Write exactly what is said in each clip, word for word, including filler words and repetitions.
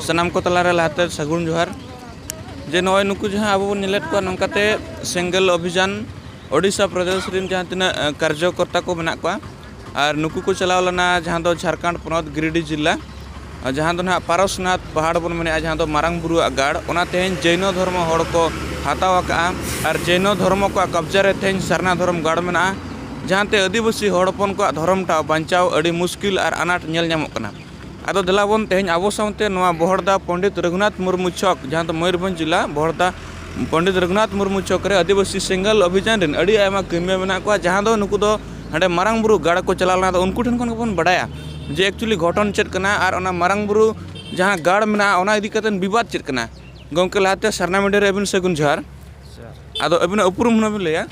ᱥᱟᱱᱟᱢ ᱠᱚ ᱛᱟᱞᱟᱨᱮ ᱞᱟᱦᱟᱛᱮ ᱥᱟᱹᱜᱩᱱ ᱡᱚᱦᱟᱨ᱾ ᱡᱮ ᱱᱚᱜᱼᱚᱭ ᱱᱩᱠᱩ ᱡᱟᱦᱟᱸ ᱟᱵᱚ ᱵᱚᱱ ᱧᱮᱞᱮᱫ ᱠᱚᱣᱟ ᱱᱚᱝᱠᱟᱛᱮ ᱥᱮᱸᱜᱮᱞ ᱚᱵᱷᱤᱡᱟᱱ ᱳᱰᱤᱥᱟ ᱯᱨᱚᱫᱮᱥ ᱨᱮᱱ ᱡᱟᱦᱟᱸ ᱛᱤᱱᱟᱹᱜ, ᱮ, ᱠᱟᱨᱡᱚᱠᱚᱨᱛᱟ ᱠᱚ ᱢᱮᱱᱟᱜ ᱠᱚᱣᱟ, ᱟᱨ ᱱᱩᱠᱩ ᱠᱚ ᱪᱟᱞᱟᱣ ᱞᱮᱱᱟ ᱡᱟᱦᱟᱸ ᱫᱚ ᱡᱷᱟᱲᱠᱷᱚᱸᱰ ᱯᱚᱱᱚᱛ ᱜᱤᱨᱤᱰᱤ ᱡᱤᱞᱟ, ᱟᱨ ᱡᱟᱦᱟᱸ ᱫᱚ ᱱᱟᱦᱟᱜ ᱯᱟᱨᱚᱥᱱᱟᱛᱷ ᱯᱟᱦᱟᱲ ᱵᱚᱱ ᱢᱮᱱᱮᱫᱼᱟ, ᱡᱟᱦᱟᱸ ᱫᱚ ᱢᱟᱨᱟᱝ ᱵᱩᱨᱩᱣᱟᱜ ᱜᱟᱲ, ᱚᱱᱟ ᱛᱮᱦᱮᱧ ᱡᱚᱭᱱᱚ ᱫᱷᱚᱨᱢᱚ ᱦᱚᱲ ᱠᱚ ᱦᱟᱛᱟᱣ ᱟᱠᱟᱫᱼᱟ᱾ ᱟᱨ ᱡᱚᱭᱱᱚ ᱫᱷᱚᱨᱢᱚ ᱠᱚᱣᱟᱜ ᱠᱟᱵᱽᱡᱟ ᱨᱮ ᱛᱮᱦᱮᱧ ᱥᱟᱨᱱᱟ ᱫᱷᱚᱨᱚᱢ ᱜᱟᱲ ᱢᱮᱱᱟᱜᱼᱟ, ᱡᱟᱦᱟᱸᱛᱮ ᱟᱹᱫᱤᱵᱟᱹᱥᱤ ᱦᱚᱲ ᱦᱚᱯᱚᱱ ᱠᱚᱣᱟᱜ ᱫᱷᱚᱨᱚᱢ ᱴᱷᱟᱶ ᱵᱟᱧᱪᱟᱣ ᱟᱹᱰᱤ ᱢᱩᱥᱠᱤᱞ ᱟᱨ ᱟᱱᱟᱴ ᱧᱮᱞ ᱧᱟᱢᱚᱜ ᱠᱟᱱᱟ᱾ ᱟᱫᱚ ᱫᱮᱞᱟ ᱵᱚᱱ ᱛᱮᱦᱮᱧ ᱟᱵᱚ ᱥᱟᱶᱛᱮ ᱱᱚᱣᱟ ᱵᱚᱦᱚᱲᱫᱟ ᱯᱚᱱᱰᱤᱛ ᱨᱚᱜᱷᱩᱱᱟᱛᱷ ᱢᱩᱨᱢᱩ ᱪᱷᱚᱠ, ᱡᱟᱦᱟᱸ ᱫᱚ ᱢᱚᱭᱩᱨᱵᱷᱚᱸᱡᱽ ᱡᱤᱞᱟ ᱵᱚᱦᱚᱲᱫᱟ ᱯᱚᱱᱰᱤᱛ ᱨᱚᱜᱷᱩᱱᱟᱛᱷ ᱢᱩᱨᱢᱩ ᱪᱷᱚᱠ ᱨᱮ ᱟᱹᱫᱤᱵᱟᱹᱥᱤ ᱥᱮᱸᱜᱮᱞ ᱚᱵᱷᱤᱡᱟᱱ ᱨᱮᱱ ᱟᱹᱰᱤ ᱟᱭᱢᱟ ᱠᱟᱹᱢᱤᱭᱟᱹ ᱢᱮᱱᱟᱜ ᱠᱚᱣᱟ, ᱡᱟᱦᱟᱸ ᱫᱚ ᱱᱩᱠᱩ ᱫᱚ ᱦᱟᱸᱰᱮ ᱢᱟᱨᱟᱝ ᱵᱩᱨᱩ ᱜᱟᱲ ᱠᱚ ᱪᱟᱞᱟᱣ ᱞᱮᱱᱟ᱾ ᱟᱫᱚ ᱩᱱᱠᱩ ᱴᱷᱮᱱ ᱠᱷᱚᱱ ᱜᱮᱵᱚᱱ ᱵᱟᱰᱟᱭᱟ ᱡᱮ actually ᱜᱷᱚᱴᱚᱱ ᱪᱮᱫ ᱠᱟᱱᱟ ᱟᱨ ᱚᱱᱟ ᱢᱟᱨᱟᱝ ᱵᱩᱨᱩ ᱡᱟᱦᱟᱸ ᱜᱟᱲ ᱢᱮᱱᱟᱜᱼᱟ, ᱚᱱᱟ ᱤᱫᱤ ᱠᱟᱛᱮ ᱵᱤᱵᱟᱫ ᱪᱮᱫ ᱠᱟᱱᱟ᱾ ᱜᱚᱢᱠᱮ, ᱞᱟᱦᱟᱛᱮ ᱥᱟᱨᱱᱟ ᱢᱤᱰᱤᱭᱟ ᱨᱮ ᱟᱹᱵᱤᱱ ᱥᱟᱹᱜᱩᱱ ᱡᱚᱦᱟᱨ᱾ ᱟᱫᱚ ᱟᱹᱵᱤᱱᱟᱜ ᱩᱯᱨᱩᱢ ᱦᱩᱱᱟᱹᱝ ᱵᱤᱱ ᱞᱟᱹᱭᱟ?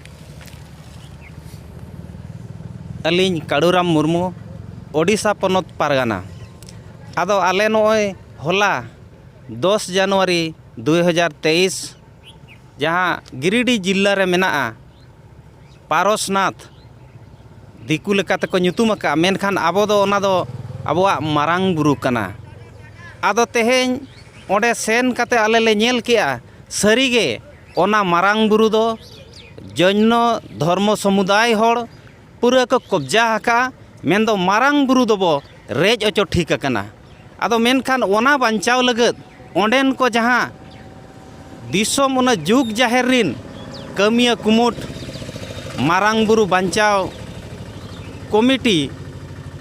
ᱟᱹᱞᱤᱧ ᱠᱟᱲᱩᱨᱟᱢ ᱢᱩᱨᱢᱩ, ᱳᱰᱤᱥᱟ ᱯᱚᱱᱚᱛ ᱯᱟᱨᱜᱟᱱᱟ᱾ ᱟᱫᱚ ᱟᱞᱮ ᱱᱚᱜᱼᱚᱭ ᱦᱚᱞᱟ ᱫᱚᱥ ᱡᱟᱱᱩᱣᱟᱨᱤ ᱫᱩᱭ ᱦᱟᱡᱟᱨ ᱛᱮᱭᱤᱥ, ᱡᱟᱦᱟᱸ ᱜᱤᱨᱤᱰᱤ ᱡᱤᱞᱟ ᱨᱮ ᱢᱮᱱᱟᱜᱼᱟ ᱯᱟᱨᱚᱥᱱᱟᱛᱷ, ᱫᱤᱠᱩ ᱞᱮᱠᱟ ᱛᱮᱠᱚ ᱧᱩᱛᱩᱢ ᱟᱠᱟᱫᱼᱟ, ᱢᱮᱱᱠᱷᱟᱱ ᱟᱵᱚ ᱫᱚ ᱚᱱᱟ ᱫᱚ ᱟᱵᱚᱣᱟᱜ ᱢᱟᱨᱟᱝ ᱵᱩᱨᱩ ᱠᱟᱱᱟ᱾ ᱟᱫᱚ ᱛᱮᱦᱮᱧ ᱚᱸᱰᱮ ᱥᱮᱱ ᱠᱟᱛᱮ ᱟᱞᱮ ᱞᱮ ᱧᱮᱞ ᱠᱮᱜᱼᱟ, ᱥᱟᱹᱨᱤᱜᱮ ᱚᱱᱟ ᱢᱟᱨᱟᱝ ᱵᱩᱨᱩ ᱫᱚ ᱡᱚᱭᱱᱚ ᱫᱷᱚᱨᱢᱚ ᱥᱚᱢᱩᱫᱟᱭ ᱦᱚᱲ ᱯᱩᱨᱟᱹ ᱠᱚ ᱠᱚᱵᱽᱡᱟ ᱟᱠᱟᱫᱼᱟ, ᱢᱮᱱᱫᱚ ᱢᱟᱨᱟᱝ ᱵᱩᱨᱩ ᱫᱚᱵᱚ ᱨᱮᱡ ᱚᱪᱚ ᱴᱷᱤᱠ ᱟᱠᱟᱱᱟ᱾ ᱟᱫᱚ ᱢᱮᱱᱠᱷᱟᱱ ᱚᱱᱟ ᱵᱟᱧᱪᱟᱣ ᱞᱟᱹᱜᱤᱫ ᱚᱸᱰᱮᱱ ᱠᱚ ᱡᱟᱦᱟᱸ ᱫᱤᱥᱚᱢ ᱚᱱᱟ ᱡᱩᱜᱽ ᱡᱟᱦᱮᱨ ᱨᱤᱱ ᱠᱟᱹᱢᱤᱭᱟᱹ ᱠᱩᱢᱩᱴ ᱢᱟᱨᱟᱝ ᱵᱩᱨᱩ ᱵᱟᱧᱪᱟᱣ ᱠᱚᱢᱤᱴᱤ,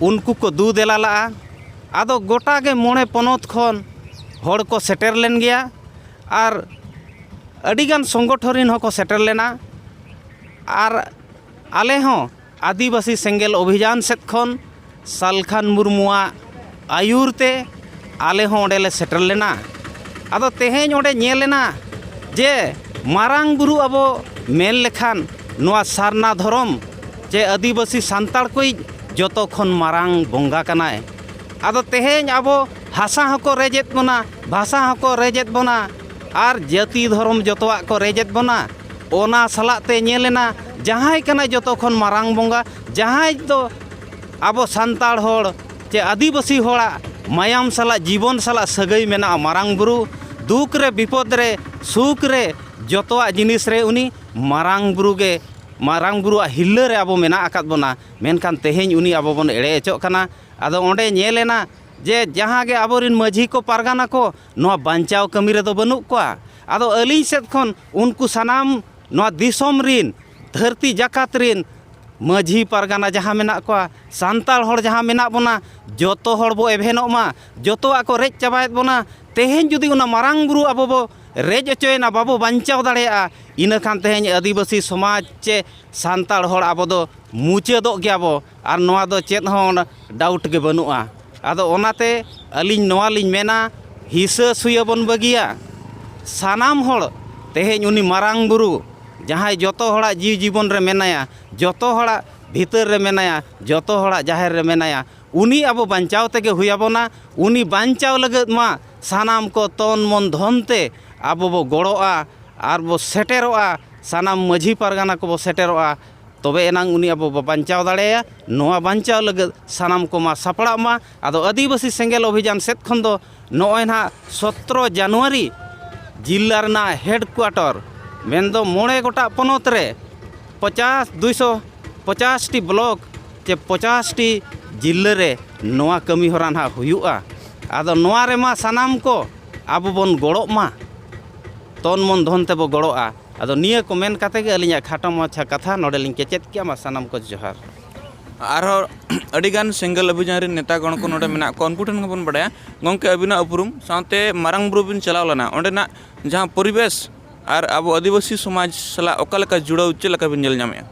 ᱩᱱᱠᱩ ᱠᱚ ᱫᱩ ᱫᱮᱞᱟ ᱞᱟᱜᱼᱟ᱾ ᱟᱫᱚ ᱜᱚᱴᱟ ᱜᱮ ᱢᱚᱬᱮ ᱯᱚᱱᱚᱛ ᱠᱷᱚᱱ ᱦᱚᱲ ᱠᱚ ᱥᱮᱴᱮᱨ ᱞᱮᱱ ᱜᱮᱭᱟ ᱟᱨ ᱟᱹᱰᱤᱜᱟᱱ ᱥᱚᱝᱜᱚᱴᱷᱚᱱ ᱨᱤᱱ ᱦᱚᱸᱠᱚ ᱥᱮᱴᱮᱨ ᱞᱮᱱᱟ᱾ ᱟᱨ ᱟᱞᱮ ᱦᱚᱸ ᱟᱹᱫᱤᱵᱟᱹᱥᱤ ᱥᱮᱸᱜᱮᱞ ᱚᱵᱷᱤᱡᱟᱱ ᱥᱮᱫ ᱠᱷᱚᱱ ᱥᱟᱞᱠᱷᱟᱱ ᱢᱩᱨᱢᱩᱣᱟᱜ ᱟᱹᱭᱩᱨ ᱛᱮ ᱟᱞᱮ ᱦᱚᱸ ᱚᱸᱰᱮ ᱞᱮ ᱥᱮᱴᱮᱨ ᱞᱮᱱᱟ᱾ ᱟᱫᱚ ᱛᱮᱦᱮᱧ ᱚᱸᱰᱮ ᱧᱮᱞ ᱮᱱᱟ ᱡᱮ ᱢᱟᱨᱟᱝ ᱵᱩᱨᱩ ᱟᱵᱚ ᱢᱮᱱ ᱞᱮᱠᱷᱟᱱ ᱱᱚᱣᱟ ᱥᱟᱨᱱᱟ ᱫᱷᱚᱨᱚᱢ ᱪᱮ ᱟᱹᱫᱤᱵᱟᱹᱥᱤ ᱥᱟᱱᱛᱟᱲ ᱠᱚᱭᱤᱡ ᱡᱚᱛᱚ ᱠᱷᱚᱱ ᱢᱟᱨᱟᱝ ᱵᱚᱸᱜᱟ ᱠᱟᱱᱟᱭ᱾ ᱟᱫᱚ ᱛᱮᱦᱮᱧ ᱟᱵᱚ ᱦᱟᱥᱟ ᱦᱚᱸᱠᱚ ᱨᱮᱡᱮᱫ ᱵᱚᱱᱟ, ᱵᱷᱟᱥᱟ ᱦᱚᱸᱠᱚ ᱨᱮᱡᱮᱫ ᱵᱚᱱᱟ, ᱟᱨ ᱡᱟᱹᱛᱤ ᱫᱷᱚᱨᱚᱢ ᱡᱚᱛᱚᱣᱟᱜ ᱠᱚ ᱨᱮᱡᱮᱫ ᱵᱚᱱᱟ᱾ ᱚᱱᱟ ᱥᱟᱞᱟᱜ ᱛᱮ ᱧᱮᱞ ᱮᱱᱟ, ᱡᱟᱦᱟᱸᱭ ᱠᱟᱱᱟᱭ ᱡᱚᱛᱚ ᱠᱷᱚᱱ ᱢᱟᱨᱟᱝ ᱵᱚᱸᱜᱟ, ᱡᱟᱦᱟᱸᱭ ᱫᱚ ᱟᱵᱚ ᱥᱟᱱᱛᱟᱲ ᱦᱚᱲ ᱪᱮ ᱟᱹᱫᱤᱵᱟᱹᱥᱤ ᱦᱚᱲᱟᱜ ᱢᱟᱭᱟᱢ ᱥᱟᱞᱟᱜ, ᱡᱤᱵᱚᱱ ᱥᱟᱞᱟᱜ ᱥᱟᱹᱜᱟᱹᱭ ᱢᱮᱱᱟᱜᱼᱟ ᱢᱟᱨᱟᱝ ᱵᱩᱨᱩ᱾ ᱫᱩᱠ ᱨᱮ, ᱵᱤᱯᱚᱫ ᱨᱮ, ᱥᱩᱠ ᱨᱮ, ᱡᱚᱛᱚᱣᱟᱜ ᱡᱤᱱᱤᱥ ᱨᱮ ᱩᱱᱤ ᱢᱟᱨᱟᱝ ᱵᱩᱨᱩ ᱜᱮ, ᱢᱟᱨᱟᱝ ᱵᱩᱨᱩᱣᱟᱜ ᱦᱤᱨᱞᱟᱹ ᱨᱮ ᱟᱵᱚ ᱢᱮᱱᱟᱜ ᱟᱠᱟᱫ ᱵᱚᱱᱟ᱾ ᱢᱮᱱᱠᱷᱟᱱ ᱛᱮᱦᱮᱧ ᱩᱱᱤ ᱟᱵᱚ ᱵᱚᱱ ᱮᱲᱮ ᱦᱚᱪᱚᱜ ᱠᱟᱱᱟ᱾ ᱟᱫᱚ ᱚᱸᱰᱮ ᱧᱮᱞ ᱮᱱᱟ ᱡᱮ ᱡᱟᱦᱟᱸ ᱜᱮ ᱟᱵᱚᱨᱮᱱ ᱢᱟᱹᱡᱷᱤ ᱠᱚ, ᱯᱟᱨᱜᱟᱱᱟ ᱠᱚ ᱱᱚᱣᱟ ᱵᱟᱧᱪᱟᱣ ᱠᱟᱹᱢᱤ ᱨᱮᱫᱚ ᱵᱟᱹᱱᱩᱜ ᱠᱚᱣᱟ᱾ ᱟᱫᱚ ᱟᱹᱞᱤᱧ ᱥᱮᱫ ᱠᱷᱚᱱ ᱩᱱᱠᱩ ᱥᱟᱱᱟᱢ ᱱᱚᱣᱟ ᱫᱤᱥᱚᱢ ᱨᱤᱱ, ᱫᱷᱟᱹᱨᱛᱤ ᱡᱟᱠᱟᱛ ᱨᱤᱱ ᱢᱟᱹᱡᱷᱤ ᱯᱟᱨᱜᱟᱱᱟ ᱡᱟᱦᱟᱸ ᱢᱮᱱᱟᱜ ᱠᱚᱣᱟ, ᱥᱟᱱᱛᱟᱲ ᱦᱚᱲ ᱡᱟᱦᱟᱸ ᱢᱮᱱᱟᱜ ᱵᱚᱱᱟ, ᱡᱚᱛᱚ ᱦᱚᱲ ᱵᱚ ᱮᱵᱷᱮᱱᱚᱜ ᱢᱟ, ᱡᱚᱛᱚᱣᱟᱜ ᱠᱚ ᱨᱮᱡ ᱪᱟᱵᱟᱭᱮᱫ ᱵᱚᱱᱟ᱾ ᱛᱮᱦᱮᱧ ᱡᱩᱫᱤ ᱚᱱᱟ ᱢᱟᱨᱟᱝ ᱵᱩᱨᱩ ᱟᱵᱚ ᱵᱚ ᱨᱮᱡ ᱦᱚᱪᱚᱭᱮᱱᱟ, ᱵᱟᱵᱚ ᱵᱟᱧᱪᱟᱣ ᱫᱟᱲᱮᱭᱟᱜᱼᱟ, ᱤᱱᱟᱹ ᱠᱷᱟᱱ ᱛᱮᱦᱮᱧ ᱟᱹᱫᱤᱵᱟᱹᱥᱤ ᱥᱚᱢᱟᱡᱽ ᱪᱮ ᱥᱟᱱᱛᱟᱲ ᱦᱚᱲ ᱟᱵᱚ ᱫᱚ ᱢᱩᱪᱟᱹᱫᱚᱜ ᱜᱮᱭᱟᱵᱚ᱾ ᱟᱨ ᱱᱚᱣᱟ ᱫᱚ ᱪᱮᱫ ᱦᱚᱸ ᱰᱟᱣᱩᱴ ᱜᱮ ᱵᱟᱹᱱᱩᱜᱼᱟ᱾ ᱟᱫᱚ ᱚᱱᱟᱛᱮ ᱟᱹᱞᱤᱧ ᱱᱚᱣᱟ ᱞᱤᱧ ᱢᱮᱱᱟ, ᱦᱤᱥᱟᱹ ᱥᱩᱭᱟᱹ ᱵᱚᱱ ᱵᱟᱹᱜᱤᱭᱟ᱾ ᱥᱟᱱᱟᱢ ᱦᱚᱲ ᱛᱮᱦᱮᱧ ᱩᱱᱤ ᱢᱟᱨᱟᱝ ᱵᱩᱨᱩ ᱡᱟᱦᱟᱸᱭ ᱡᱚᱛᱚ ᱦᱚᱲᱟᱜ ᱡᱤᱣᱤ ᱡᱤᱵᱚᱱ ᱨᱮ ᱢᱮᱱᱟᱭᱟ, ᱡᱚᱛᱚ ᱦᱚᱲᱟᱜ ᱵᱷᱤᱛᱟᱹᱨ ᱨᱮ ᱢᱮᱱᱟᱭᱟ, ᱡᱚᱛᱚ ᱦᱚᱲᱟᱜ ᱡᱟᱦᱮᱨ ᱨᱮ ᱢᱮᱱᱟᱭᱟ, ᱩᱱᱤ ᱟᱵᱚ ᱵᱟᱧᱪᱟᱣ ᱛᱮᱜᱮ ᱦᱩᱭ ᱟᱵᱚᱱᱟ᱾ ᱩᱱᱤ ᱵᱟᱧᱪᱟᱣ ᱞᱟᱹᱜᱤᱫ ᱢᱟ ᱥᱟᱱᱟᱢ ᱠᱚ ᱛᱚᱱ ᱢᱚᱱ ᱫᱷᱚᱱ ᱛᱮ ᱟᱵᱚ ᱵᱚ ᱜᱚᱲᱚᱜᱼᱟ ᱟᱨ ᱵᱚ ᱥᱮᱴᱮᱨᱚᱜᱼᱟ, ᱥᱟᱱᱟᱢ ᱢᱟᱹᱡᱷᱤ ᱯᱟᱨᱜᱟᱱᱟ ᱠᱚᱵᱚ ᱥᱮᱴᱮᱨᱚᱜᱼᱟ᱾ ᱛᱚᱵᱮ ᱮᱱᱟᱝ ᱩᱱᱤ ᱟᱵᱚ ᱵᱚ ᱵᱟᱧᱪᱟᱣ ᱫᱟᱲᱮᱭᱟᱭᱟ᱾ ᱱᱚᱣᱟ ᱵᱟᱧᱪᱟᱣ ᱞᱟᱹᱜᱤᱫ ᱥᱟᱱᱟᱢ ᱠᱚᱢᱟ ᱥᱟᱯᱲᱟᱜ ᱢᱟ᱾ ᱟᱫᱚ ᱟᱹᱫᱤᱵᱟᱹᱥᱤ ᱥᱮᱸᱜᱮᱞ ᱚᱵᱷᱤᱡᱟᱱ ᱥᱮᱫ ᱠᱷᱚᱱ ᱫᱚ ᱱᱚᱜᱼᱚᱭ ᱱᱟᱦᱟᱜ ᱥᱚᱛᱨᱚ ᱡᱟᱱᱩᱣᱟᱨᱤ ᱡᱤᱞᱟ ᱨᱮᱱᱟᱜ ᱦᱮᱰᱠᱩᱣᱟᱴᱚᱨ, ᱢᱮᱱᱫᱚ ᱢᱚᱬᱮ ᱜᱚᱴᱟᱝ ᱯᱚᱱᱚᱛ ᱨᱮ ᱯᱚᱪᱟᱥ, ᱫᱩᱭᱥᱚ ᱯᱚᱪᱟᱥ ᱴᱤ ᱵᱞᱚᱠ ᱪᱮ ᱯᱚᱪᱟᱥ ᱴᱤ ᱡᱤᱞᱟᱹ ᱨᱮ ᱱᱚᱣᱟ ᱠᱟᱹᱢᱤ ᱦᱚᱨᱟ ᱱᱟᱦᱟᱜ ᱦᱩᱭᱩᱜᱼᱟ᱾ ᱟᱫᱚ ᱱᱚᱣᱟ ᱨᱮᱢᱟ ᱥᱟᱱᱟᱢ ᱠᱚ ᱟᱵᱚ ᱵᱚᱱ ᱜᱚᱲᱚᱜ ᱢᱟ, ᱛᱚᱱ ᱢᱚᱱ ᱫᱷᱚᱱ ᱛᱮᱵᱚ ᱜᱚᱲᱚᱜᱼᱟ᱾ ᱟᱫᱚ ᱱᱤᱭᱟᱹ ᱠᱚ ᱢᱮᱱ ᱠᱟᱛᱮ ᱜᱮ ᱟᱹᱞᱤᱧᱟᱜ ᱠᱷᱟᱴᱚ ᱢᱟᱪᱷᱟ ᱠᱟᱛᱷᱟ ᱱᱚᱰᱮ ᱞᱤᱧ ᱠᱮᱪᱮᱫ ᱠᱮᱜᱼᱟ᱾ ᱢᱟ ᱥᱟᱱᱟᱢ ᱠᱚ ᱡᱚᱦᱟᱨ᱾ ᱟᱨᱦᱚᱸ ᱟᱹᱰᱤᱜᱟᱱ ᱥᱮᱸᱜᱮᱞ ᱚᱵᱷᱤᱡᱟᱱ ᱨᱮᱱ ᱱᱮᱛᱟ ᱜᱚᱬ ᱠᱚ ᱱᱚᱰᱮ ᱢᱮᱱᱟᱜ ᱠᱚᱣᱟ, ᱩᱱᱠᱩ ᱴᱷᱮᱱ ᱦᱚᱸᱵᱚᱱ ᱵᱟᱲᱟᱭᱟ᱾ ᱜᱚᱢᱠᱮ, ᱟᱹᱵᱤᱱᱟᱜ ᱩᱯᱨᱩᱢ ᱥᱟᱶᱛᱮ ᱢᱟᱨᱟᱝ ᱵᱩᱨᱩ ᱵᱤᱱ ᱪᱟᱞᱟᱣ ᱞᱮᱱᱟ, ᱚᱸᱰᱮᱱᱟᱜ ᱡᱟᱦᱟᱸ ᱯᱚᱨᱤᱵᱮᱥ ᱟᱨ ᱟᱵᱚ ᱟᱹᱫᱤᱵᱟᱹᱥᱤ ᱥᱚᱢᱟᱡᱽ ᱥᱟᱞᱟᱜ ᱚᱠᱟ ᱞᱮᱠᱟ ᱡᱩᱲᱟᱹᱣ, ᱪᱮᱫ ᱞᱮᱠᱟ ᱵᱤᱱ ᱧᱮᱞ ᱧᱟᱢᱮᱫᱼᱟ?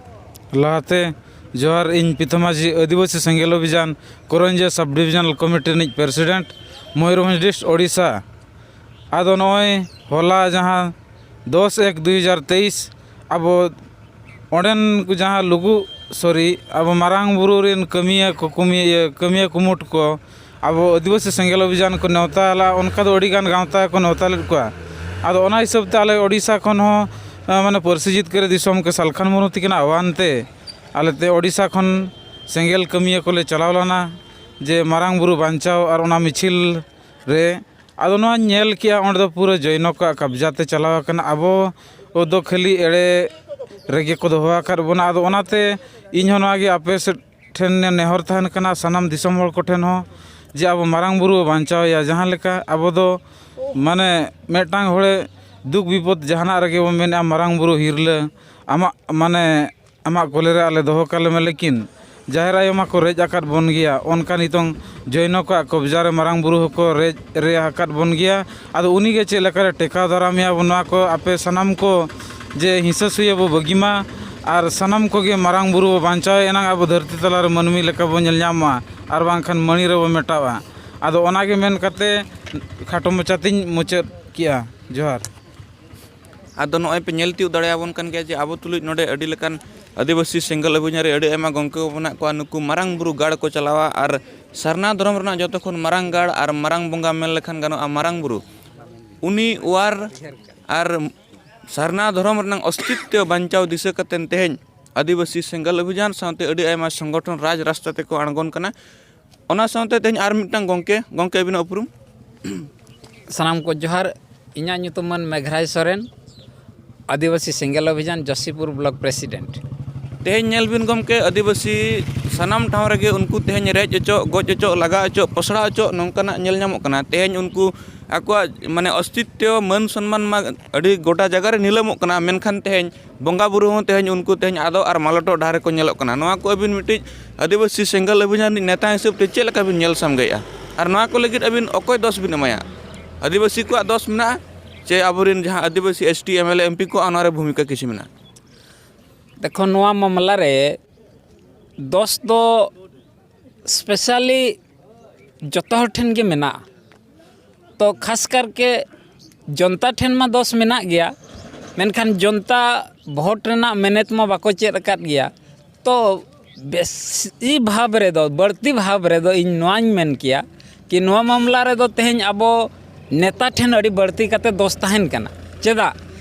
ᱞᱟᱦᱟᱛᱮ ᱡᱚᱦᱟᱨ, ᱤᱧ ᱯᱤᱛᱷᱟᱹ ᱢᱟᱹᱡᱷᱤ, ᱟᱹᱫᱤᱵᱟᱹᱥᱤ ᱥᱮᱸᱜᱮᱞ ᱚᱵᱷᱤᱡᱟᱱ ᱠᱚᱨᱚᱧᱡᱤᱭᱟᱹ ᱥᱟᱵ ᱰᱤᱵᱷᱤᱡᱚᱱᱟᱞ ᱠᱚᱢᱤᱴᱤ ᱨᱤᱱᱤᱡ ᱯᱨᱮᱥᱤᱰᱮᱱᱴ, ᱢᱚᱭᱩᱨᱵᱷᱚᱸᱡᱽ ᱰᱤᱥᱴ, ᱳᱰᱤᱥᱟ᱾ ᱟᱫᱚ ᱱᱚᱜᱼᱚᱭ ᱦᱚᱞᱟ ᱡᱟᱦᱟᱸ ᱫᱚᱥ ᱮᱠ ᱫᱩᱭ ᱦᱟᱡᱟᱨ ᱛᱮᱭᱤᱥ, ᱟᱵᱚ ᱚᱸᱰᱮᱱ ᱠᱚ ᱡᱟᱦᱟᱸ ᱞᱩᱜᱩ, ᱥᱚᱨᱤ, ᱟᱵᱚ ᱢᱟᱨᱟᱝ ᱵᱩᱨᱩ ᱨᱮᱱ ᱠᱟᱹᱢᱤᱭᱟᱹ ᱠᱚ, ᱠᱟᱹᱢᱤᱭᱟᱹ, ᱠᱟᱹᱢᱤᱭᱟᱹ ᱠᱩᱢᱩᱴ ᱠᱚ ᱟᱵᱚ ᱟᱹᱫᱤᱵᱟᱹᱥᱤ ᱥᱮᱸᱜᱮᱞ ᱚᱵᱷᱤᱡᱟᱱ ᱠᱚ ᱱᱮᱣᱛᱟ ᱞᱮᱫᱼᱟ, ᱚᱱᱠᱟ ᱫᱚ ᱟᱹᱰᱤᱜᱟᱱ ᱜᱟᱶᱛᱟ ᱠᱚ ᱱᱮᱣᱛᱟ ᱞᱮᱫ ᱠᱚᱣᱟ᱾ ᱟᱫᱚ ᱚᱱᱟ ᱦᱤᱥᱟᱹᱵ ᱛᱮ ᱟᱞᱮ ᱳᱰᱤᱥᱟ ᱠᱷᱚᱱ ᱦᱚᱸ, ᱟᱸ, ᱢᱟᱱᱮ ᱯᱟᱹᱨᱥᱤ ᱡᱤᱛᱠᱟᱹᱨᱤ ᱫᱤᱥᱚᱢ ᱠᱚ ᱥᱟᱞᱠᱷᱟᱱ ᱢᱩᱨᱢᱩ ᱛᱤᱠᱤᱱᱟᱜ ᱟᱦᱣᱟᱱ ᱛᱮ ᱟᱞᱮ ᱛᱮ ᱳᱰᱤᱥᱟ ᱠᱷᱚᱱ ᱥᱮᱸᱜᱮᱞ ᱠᱟᱹᱢᱤᱭᱟᱹ ᱠᱚᱞᱮ ᱪᱟᱞᱟᱣ ᱞᱮᱱᱟ᱾ ᱡᱮ ᱢᱟᱨᱟᱝ ᱵᱩᱨᱩ ᱵᱟᱧᱪᱟᱣ ᱟᱨ ᱚᱱᱟ ᱢᱤᱪᱷᱤᱞ ᱨᱮ᱾ ᱟᱫᱚ ᱱᱚᱣᱟᱧ ᱧᱮᱞ ᱠᱮᱜᱼᱟ, ᱚᱸᱰᱮ ᱫᱚ ᱯᱩᱨᱟᱹ ᱡᱚᱭᱱᱚ ᱠᱚᱣᱟᱜ ᱠᱟᱵᱽᱡᱟ ᱛᱮ ᱪᱟᱞᱟᱣ ᱟᱠᱟᱱᱟ᱾ ᱟᱵᱚ ᱫᱚ ᱠᱷᱟᱹᱞᱤ ᱮᱲᱮ ᱨᱮᱜᱮ ᱠᱚ ᱫᱚᱦᱚ ᱟᱠᱟᱫ ᱵᱚᱱᱟ᱾ ᱟᱫᱚ ᱚᱱᱟᱛᱮ ᱤᱧ ᱦᱚᱸ ᱱᱚᱣᱟ ᱜᱮ ᱟᱯᱮ ᱥᱮᱫ ᱴᱷᱮᱱ ᱱᱮᱦᱚᱨ ᱛᱟᱦᱮᱱ ᱠᱟᱱᱟ, ᱥᱟᱱᱟᱢ ᱫᱤᱥᱚᱢ ᱦᱚᱲ ᱠᱚᱴᱷᱮᱱ ᱦᱚᱸ, ᱡᱮ ᱟᱵᱚ ᱢᱟᱨᱟᱝ ᱵᱩᱨᱩ ᱵᱚ ᱵᱟᱧᱪᱟᱣᱮᱭᱟ᱾ ᱡᱟᱦᱟᱸ ᱞᱮᱠᱟ ᱟᱵᱚ ᱫᱚ ᱢᱟᱱᱮ ᱢᱤᱫᱴᱟᱝ ᱦᱚᱲᱮ ᱫᱩᱠ ᱵᱤᱯᱚᱫ ᱡᱟᱦᱟᱱᱟᱜ ᱨᱮᱜᱮ ᱵᱚᱱ ᱢᱮᱱᱮᱫᱼᱟ, "ᱢᱟᱨᱟᱝ ᱵᱩᱨᱩ ᱦᱤᱨᱞᱟᱹ, ᱟᱢᱟᱜ ᱢᱟᱱᱮ ᱟᱢᱟᱜ ᱠᱚᱞᱮ ᱨᱮ ᱟᱞᱮ ᱫᱚᱦᱚ ᱠᱟᱞᱮ ᱢᱮ", ᱞᱮᱠᱤᱱ ᱡᱟᱦᱮᱨ ᱟᱭᱳ ᱢᱟᱠᱚ ᱨᱮᱡ ᱟᱠᱟᱫ ᱵᱚᱱ ᱜᱮᱭᱟ᱾ ᱚᱱᱠᱟ ᱱᱤᱛᱚᱝ ᱡᱚᱭᱱᱚ ᱠᱚᱣᱟᱜ ᱠᱚᱵᱽᱡᱟ ᱨᱮ ᱢᱟᱨᱟᱝ ᱵᱩᱨᱩ ᱦᱚᱸᱠᱚ ᱨᱮᱡ ᱨᱮ ᱟᱠᱟᱫ ᱵᱚᱱ ᱜᱮᱭᱟ᱾ ᱟᱫᱚ ᱩᱱᱤ ᱜᱮ ᱪᱮᱫ ᱞᱮᱠᱟᱨᱮ ᱴᱮᱠᱟᱣ ᱫᱟᱨᱟᱢᱮᱭᱟ ᱵᱚᱱ, ᱱᱚᱣᱟ ᱠᱚ ᱟᱯᱮ ᱥᱟᱱᱟᱢ ᱠᱚ ᱡᱮ ᱦᱤᱸᱥᱟᱹ ᱥᱩᱭᱟᱹ ᱵᱚ ᱵᱟᱹᱜᱤ ᱢᱟ ᱟᱨ ᱥᱟᱱᱟᱢ ᱠᱚᱜᱮ ᱢᱟᱨᱟᱝ ᱵᱩᱨᱩ ᱵᱚ ᱵᱟᱧᱪᱟᱣᱮ ᱮᱱᱟᱝ ᱟᱵᱚ ᱫᱷᱟᱹᱨᱛᱤ ᱛᱟᱞᱟ ᱨᱮ ᱢᱟᱹᱱᱢᱤ ᱞᱮᱠᱟ ᱵᱚ ᱧᱮᱞ ᱧᱟᱢᱚᱜᱼᱟ, ᱟᱨ ᱵᱟᱝᱠᱷᱟᱱ ᱢᱟᱹᱲᱤ ᱨᱮᱵᱚ ᱢᱮᱴᱟᱜᱼᱟ᱾ ᱟᱫᱚ ᱚᱱᱟ ᱜᱮ ᱢᱮᱱ ᱠᱟᱛᱮ ᱠᱷᱟᱴᱚ ᱢᱟᱪᱷᱟ ᱛᱤᱧ ᱢᱩᱪᱟᱹᱫ ᱠᱮᱜᱼᱟ᱾ ᱡᱚᱦᱟᱨ᱾ ᱟᱫᱚ ᱱᱚᱜᱼᱚᱭ ᱯᱮ ᱧᱮᱞ ᱛᱤᱭᱳᱜ ᱫᱟᱲᱮᱭᱟᱵᱚᱱ ᱠᱟᱱ ᱜᱮᱭᱟ ᱡᱮ ᱟᱵᱚ ᱛᱩᱞᱩᱡ ᱱᱚᱰᱮ ᱟᱹᱰᱤ ᱞᱮᱠᱟᱱ ᱟᱹᱫᱤᱵᱟᱹᱥᱤ ᱥᱮᱸᱜᱮᱞ ᱚᱵᱷᱤᱡᱟᱱ ᱨᱮ ᱟᱹᱰᱤ ᱟᱭᱢᱟ ᱜᱚᱢᱠᱮ ᱠᱚ ᱢᱮᱱᱟᱜ ᱠᱚᱣᱟ᱾ ᱱᱩᱠᱩ ᱢᱟᱨᱟᱝ ᱵᱩᱨᱩ ᱜᱟᱲ ᱠᱚ ᱪᱟᱞᱟᱣᱟ ᱟᱨ ᱥᱟᱨᱱᱟ ᱫᱷᱚᱨᱚᱢ ᱨᱮᱱᱟᱜ ᱡᱚᱛᱚ ᱠᱷᱚᱱ ᱢᱟᱨᱟᱝ ᱜᱟᱲ ᱟᱨ ᱢᱟᱨᱟᱝ ᱵᱚᱸᱜᱟ ᱢᱮᱱ ᱞᱮᱠᱷᱟᱱ ᱜᱟᱱᱚᱜᱼᱟ ᱢᱟᱨᱟᱝ ᱵᱩᱨᱩ᱾ ᱩᱱᱤ ᱚᱣᱟᱨ ᱟᱨ ᱥᱟᱨᱱᱟ ᱫᱷᱚᱨᱚᱢ ᱨᱮᱱᱟᱜ ᱚᱥᱛᱤᱛᱛᱚ ᱵᱟᱧᱪᱟᱣ ᱫᱤᱥᱟᱹ ᱠᱟᱛᱮᱱ ᱛᱮᱦᱮᱧ ᱟᱹᱫᱤᱵᱟᱹᱥᱤ ᱥᱮᱸᱜᱮᱞ ᱚᱵᱷᱤᱡᱟᱱ ᱥᱟᱶᱛᱮ ᱟᱹᱰᱤ ᱟᱭᱢᱟ ᱥᱚᱝᱜᱚᱴᱷᱚᱱ ᱨᱟᱡᱽ ᱨᱟᱥᱛᱟ ᱛᱮᱠᱚ ᱟᱬᱜᱚᱱ ᱠᱟᱱᱟ᱾ ᱚᱱᱟ ᱥᱟᱶᱛᱮ ᱛᱮᱦᱮᱧ ᱟᱨ ᱢᱤᱫᱴᱟᱝ ᱜᱚᱢᱠᱮ, ᱜᱚᱢᱠᱮ ᱟᱹᱵᱤᱱᱟᱜ ᱩᱯᱨᱩᱢ? ᱥᱟᱱᱟᱢ ᱠᱚ ᱡᱚᱦᱟᱨ᱾ ᱤᱧᱟᱹᱜ ᱧᱩᱛᱩᱢ ᱢᱟᱹᱱ ᱢᱮᱜᱷᱨᱟᱭ ᱥᱚᱨᱮᱱ, ᱟᱹᱫᱤᱵᱟᱹᱥᱤ ᱥᱮᱸᱜᱮᱞ ᱚᱵᱷᱤᱡᱟᱱ ᱡᱚᱥᱤᱯᱩᱨ ᱵᱞᱚᱠ ᱯᱨᱮᱥᱤᱰᱮᱱᱴ᱾ ᱛᱮᱦᱮᱧ ᱧᱮᱞ ᱵᱤᱱ ᱜᱚᱢᱠᱮ, ᱟᱹᱫᱤᱵᱟᱹᱥᱤ ᱥᱟᱱᱟᱢ ᱴᱷᱟᱶ ᱨᱮᱜᱮ ᱩᱱᱠᱩ ᱛᱮᱦᱮᱧ ᱨᱮᱡ ᱚᱪᱚᱜ, ᱜᱚᱡ ᱚᱪᱚᱜ, ᱞᱟᱜᱟ ᱚᱪᱚᱜ, ᱯᱚᱥᱲᱟ ᱚᱪᱚᱜ ᱱᱚᱝᱠᱟᱱᱟᱜ ᱧᱮᱞ ᱧᱟᱢᱚᱜ ᱠᱟᱱᱟ᱾ ᱛᱮᱦᱮᱧ ᱩᱱᱠᱩ ᱟᱠᱚᱣᱟᱜ ᱢᱟᱱᱮ ᱚᱥᱛᱤᱛᱛᱚ, ᱢᱟᱹᱱ ᱥᱚᱱᱢᱟᱱ ᱢᱟ ᱟᱹᱰᱤ ᱜᱚᱴᱟ ᱡᱟᱭᱜᱟ ᱨᱮ ᱱᱤᱞᱟᱹᱢᱚᱜ ᱠᱟᱱᱟ, ᱢᱮᱱᱠᱷᱟᱱ ᱛᱮᱦᱮᱧ ᱵᱚᱸᱜᱟ ᱵᱩᱨᱩ ᱦᱚᱸ ᱛᱮᱦᱮᱧ ᱩᱱᱠᱩ ᱛᱮᱦᱮᱧ ᱟᱫᱚᱜ ᱟᱨ ᱢᱟᱞᱚᱴᱚᱜ ᱰᱟᱦᱟᱨ ᱨᱮᱠᱚ ᱧᱮᱞᱚᱜ ᱠᱟᱱᱟ᱾ ᱱᱚᱣᱟ ᱠᱚ ᱟᱹᱵᱤᱱ ᱢᱤᱫᱴᱤᱡ ᱟᱹᱫᱤᱵᱟᱹᱥᱤ ᱥᱮᱸᱜᱮᱞ ᱚᱵᱷᱤᱡᱟᱱ ᱨᱤᱱᱤᱡ ᱱᱮᱛᱟ ᱦᱤᱥᱟᱹᱵ ᱛᱮ ᱪᱮᱫ ᱞᱮᱠᱟ ᱵᱤᱱ ᱧᱮᱞ ᱥᱟᱢᱜᱮᱭᱮᱫᱼᱟ? ᱟᱨ ᱱᱚᱣᱟ ᱠᱚ ᱞᱟᱹᱜᱤᱫ ᱟᱹᱵᱤᱱ ᱚᱠᱚᱭ ᱫᱚᱥ ᱵᱤᱱ ᱮᱢᱟᱭᱟ? ᱟᱹᱫᱤᱵᱟᱹᱥᱤ ᱠᱚᱣᱟᱜ ᱫᱚᱥ ᱢᱮᱱᱟᱜᱼᱟ ᱪᱮ ᱟᱵᱚᱨᱮᱱ ᱡᱟᱦᱟᱸ ᱟᱹᱫᱤᱵᱟᱹᱥᱤ S T M L A M P ᱠᱚᱣᱟᱜ ᱚᱱᱟ ᱨᱮ ᱵᱷᱩᱢᱤᱠᱟ ᱠᱤᱪᱷᱩ ᱢᱮᱱᱟᱜᱼᱟ? ᱫᱮᱠᱷᱚ, ᱱᱚᱣᱟ ᱢᱟᱢᱞᱟ ᱨᱮ ᱫᱚᱥ ᱫᱚ ᱥᱯᱮᱥᱟᱞᱤ ᱡᱚᱛᱚ ᱦᱚᱲ ᱴᱷᱮᱱ ᱜᱮ ᱢᱮᱱᱟᱜᱼᱟ᱾ ᱛᱚ ᱠᱷᱟᱥ ᱠᱟᱨᱠᱮ ᱡᱚᱱᱛᱟ ᱴᱷᱮᱱ ᱢᱟ ᱫᱚᱥ ᱢᱮᱱᱟᱜ ᱜᱮᱭᱟ, ᱢᱮᱱᱠᱷᱟᱱ ᱡᱚᱱᱛᱟ ᱵᱷᱳᱴ ᱨᱮᱱᱟᱜ ᱢᱮᱱᱮᱛ ᱢᱟ ᱵᱟᱠᱚ ᱪᱮᱫ ᱟᱠᱟᱫ ᱜᱮᱭᱟ᱾ ᱛᱚ ᱵᱮᱥᱤ ᱵᱷᱟᱵᱽ ᱨᱮᱫᱚ, ᱵᱟᱹᱲᱛᱤ ᱵᱷᱟᱵᱽ ᱨᱮᱫᱚ ᱤᱧ ᱱᱚᱣᱟᱧ ᱢᱮᱱ ᱠᱮᱭᱟ ᱠᱤ ᱱᱚᱣᱟ ᱢᱟᱢᱞᱟ ᱨᱮᱫᱚ ᱛᱮᱦᱮᱧ ᱟᱵᱚ ᱱᱮᱛᱟ ᱴᱷᱮᱱ ᱟᱹᱰᱤ ᱵᱟᱹᱲᱛᱤ ᱠᱟᱛᱮ ᱫᱚᱥ ᱛᱟᱦᱮᱱ ᱠᱟᱱᱟ᱾ ᱪᱮᱫᱟᱜ?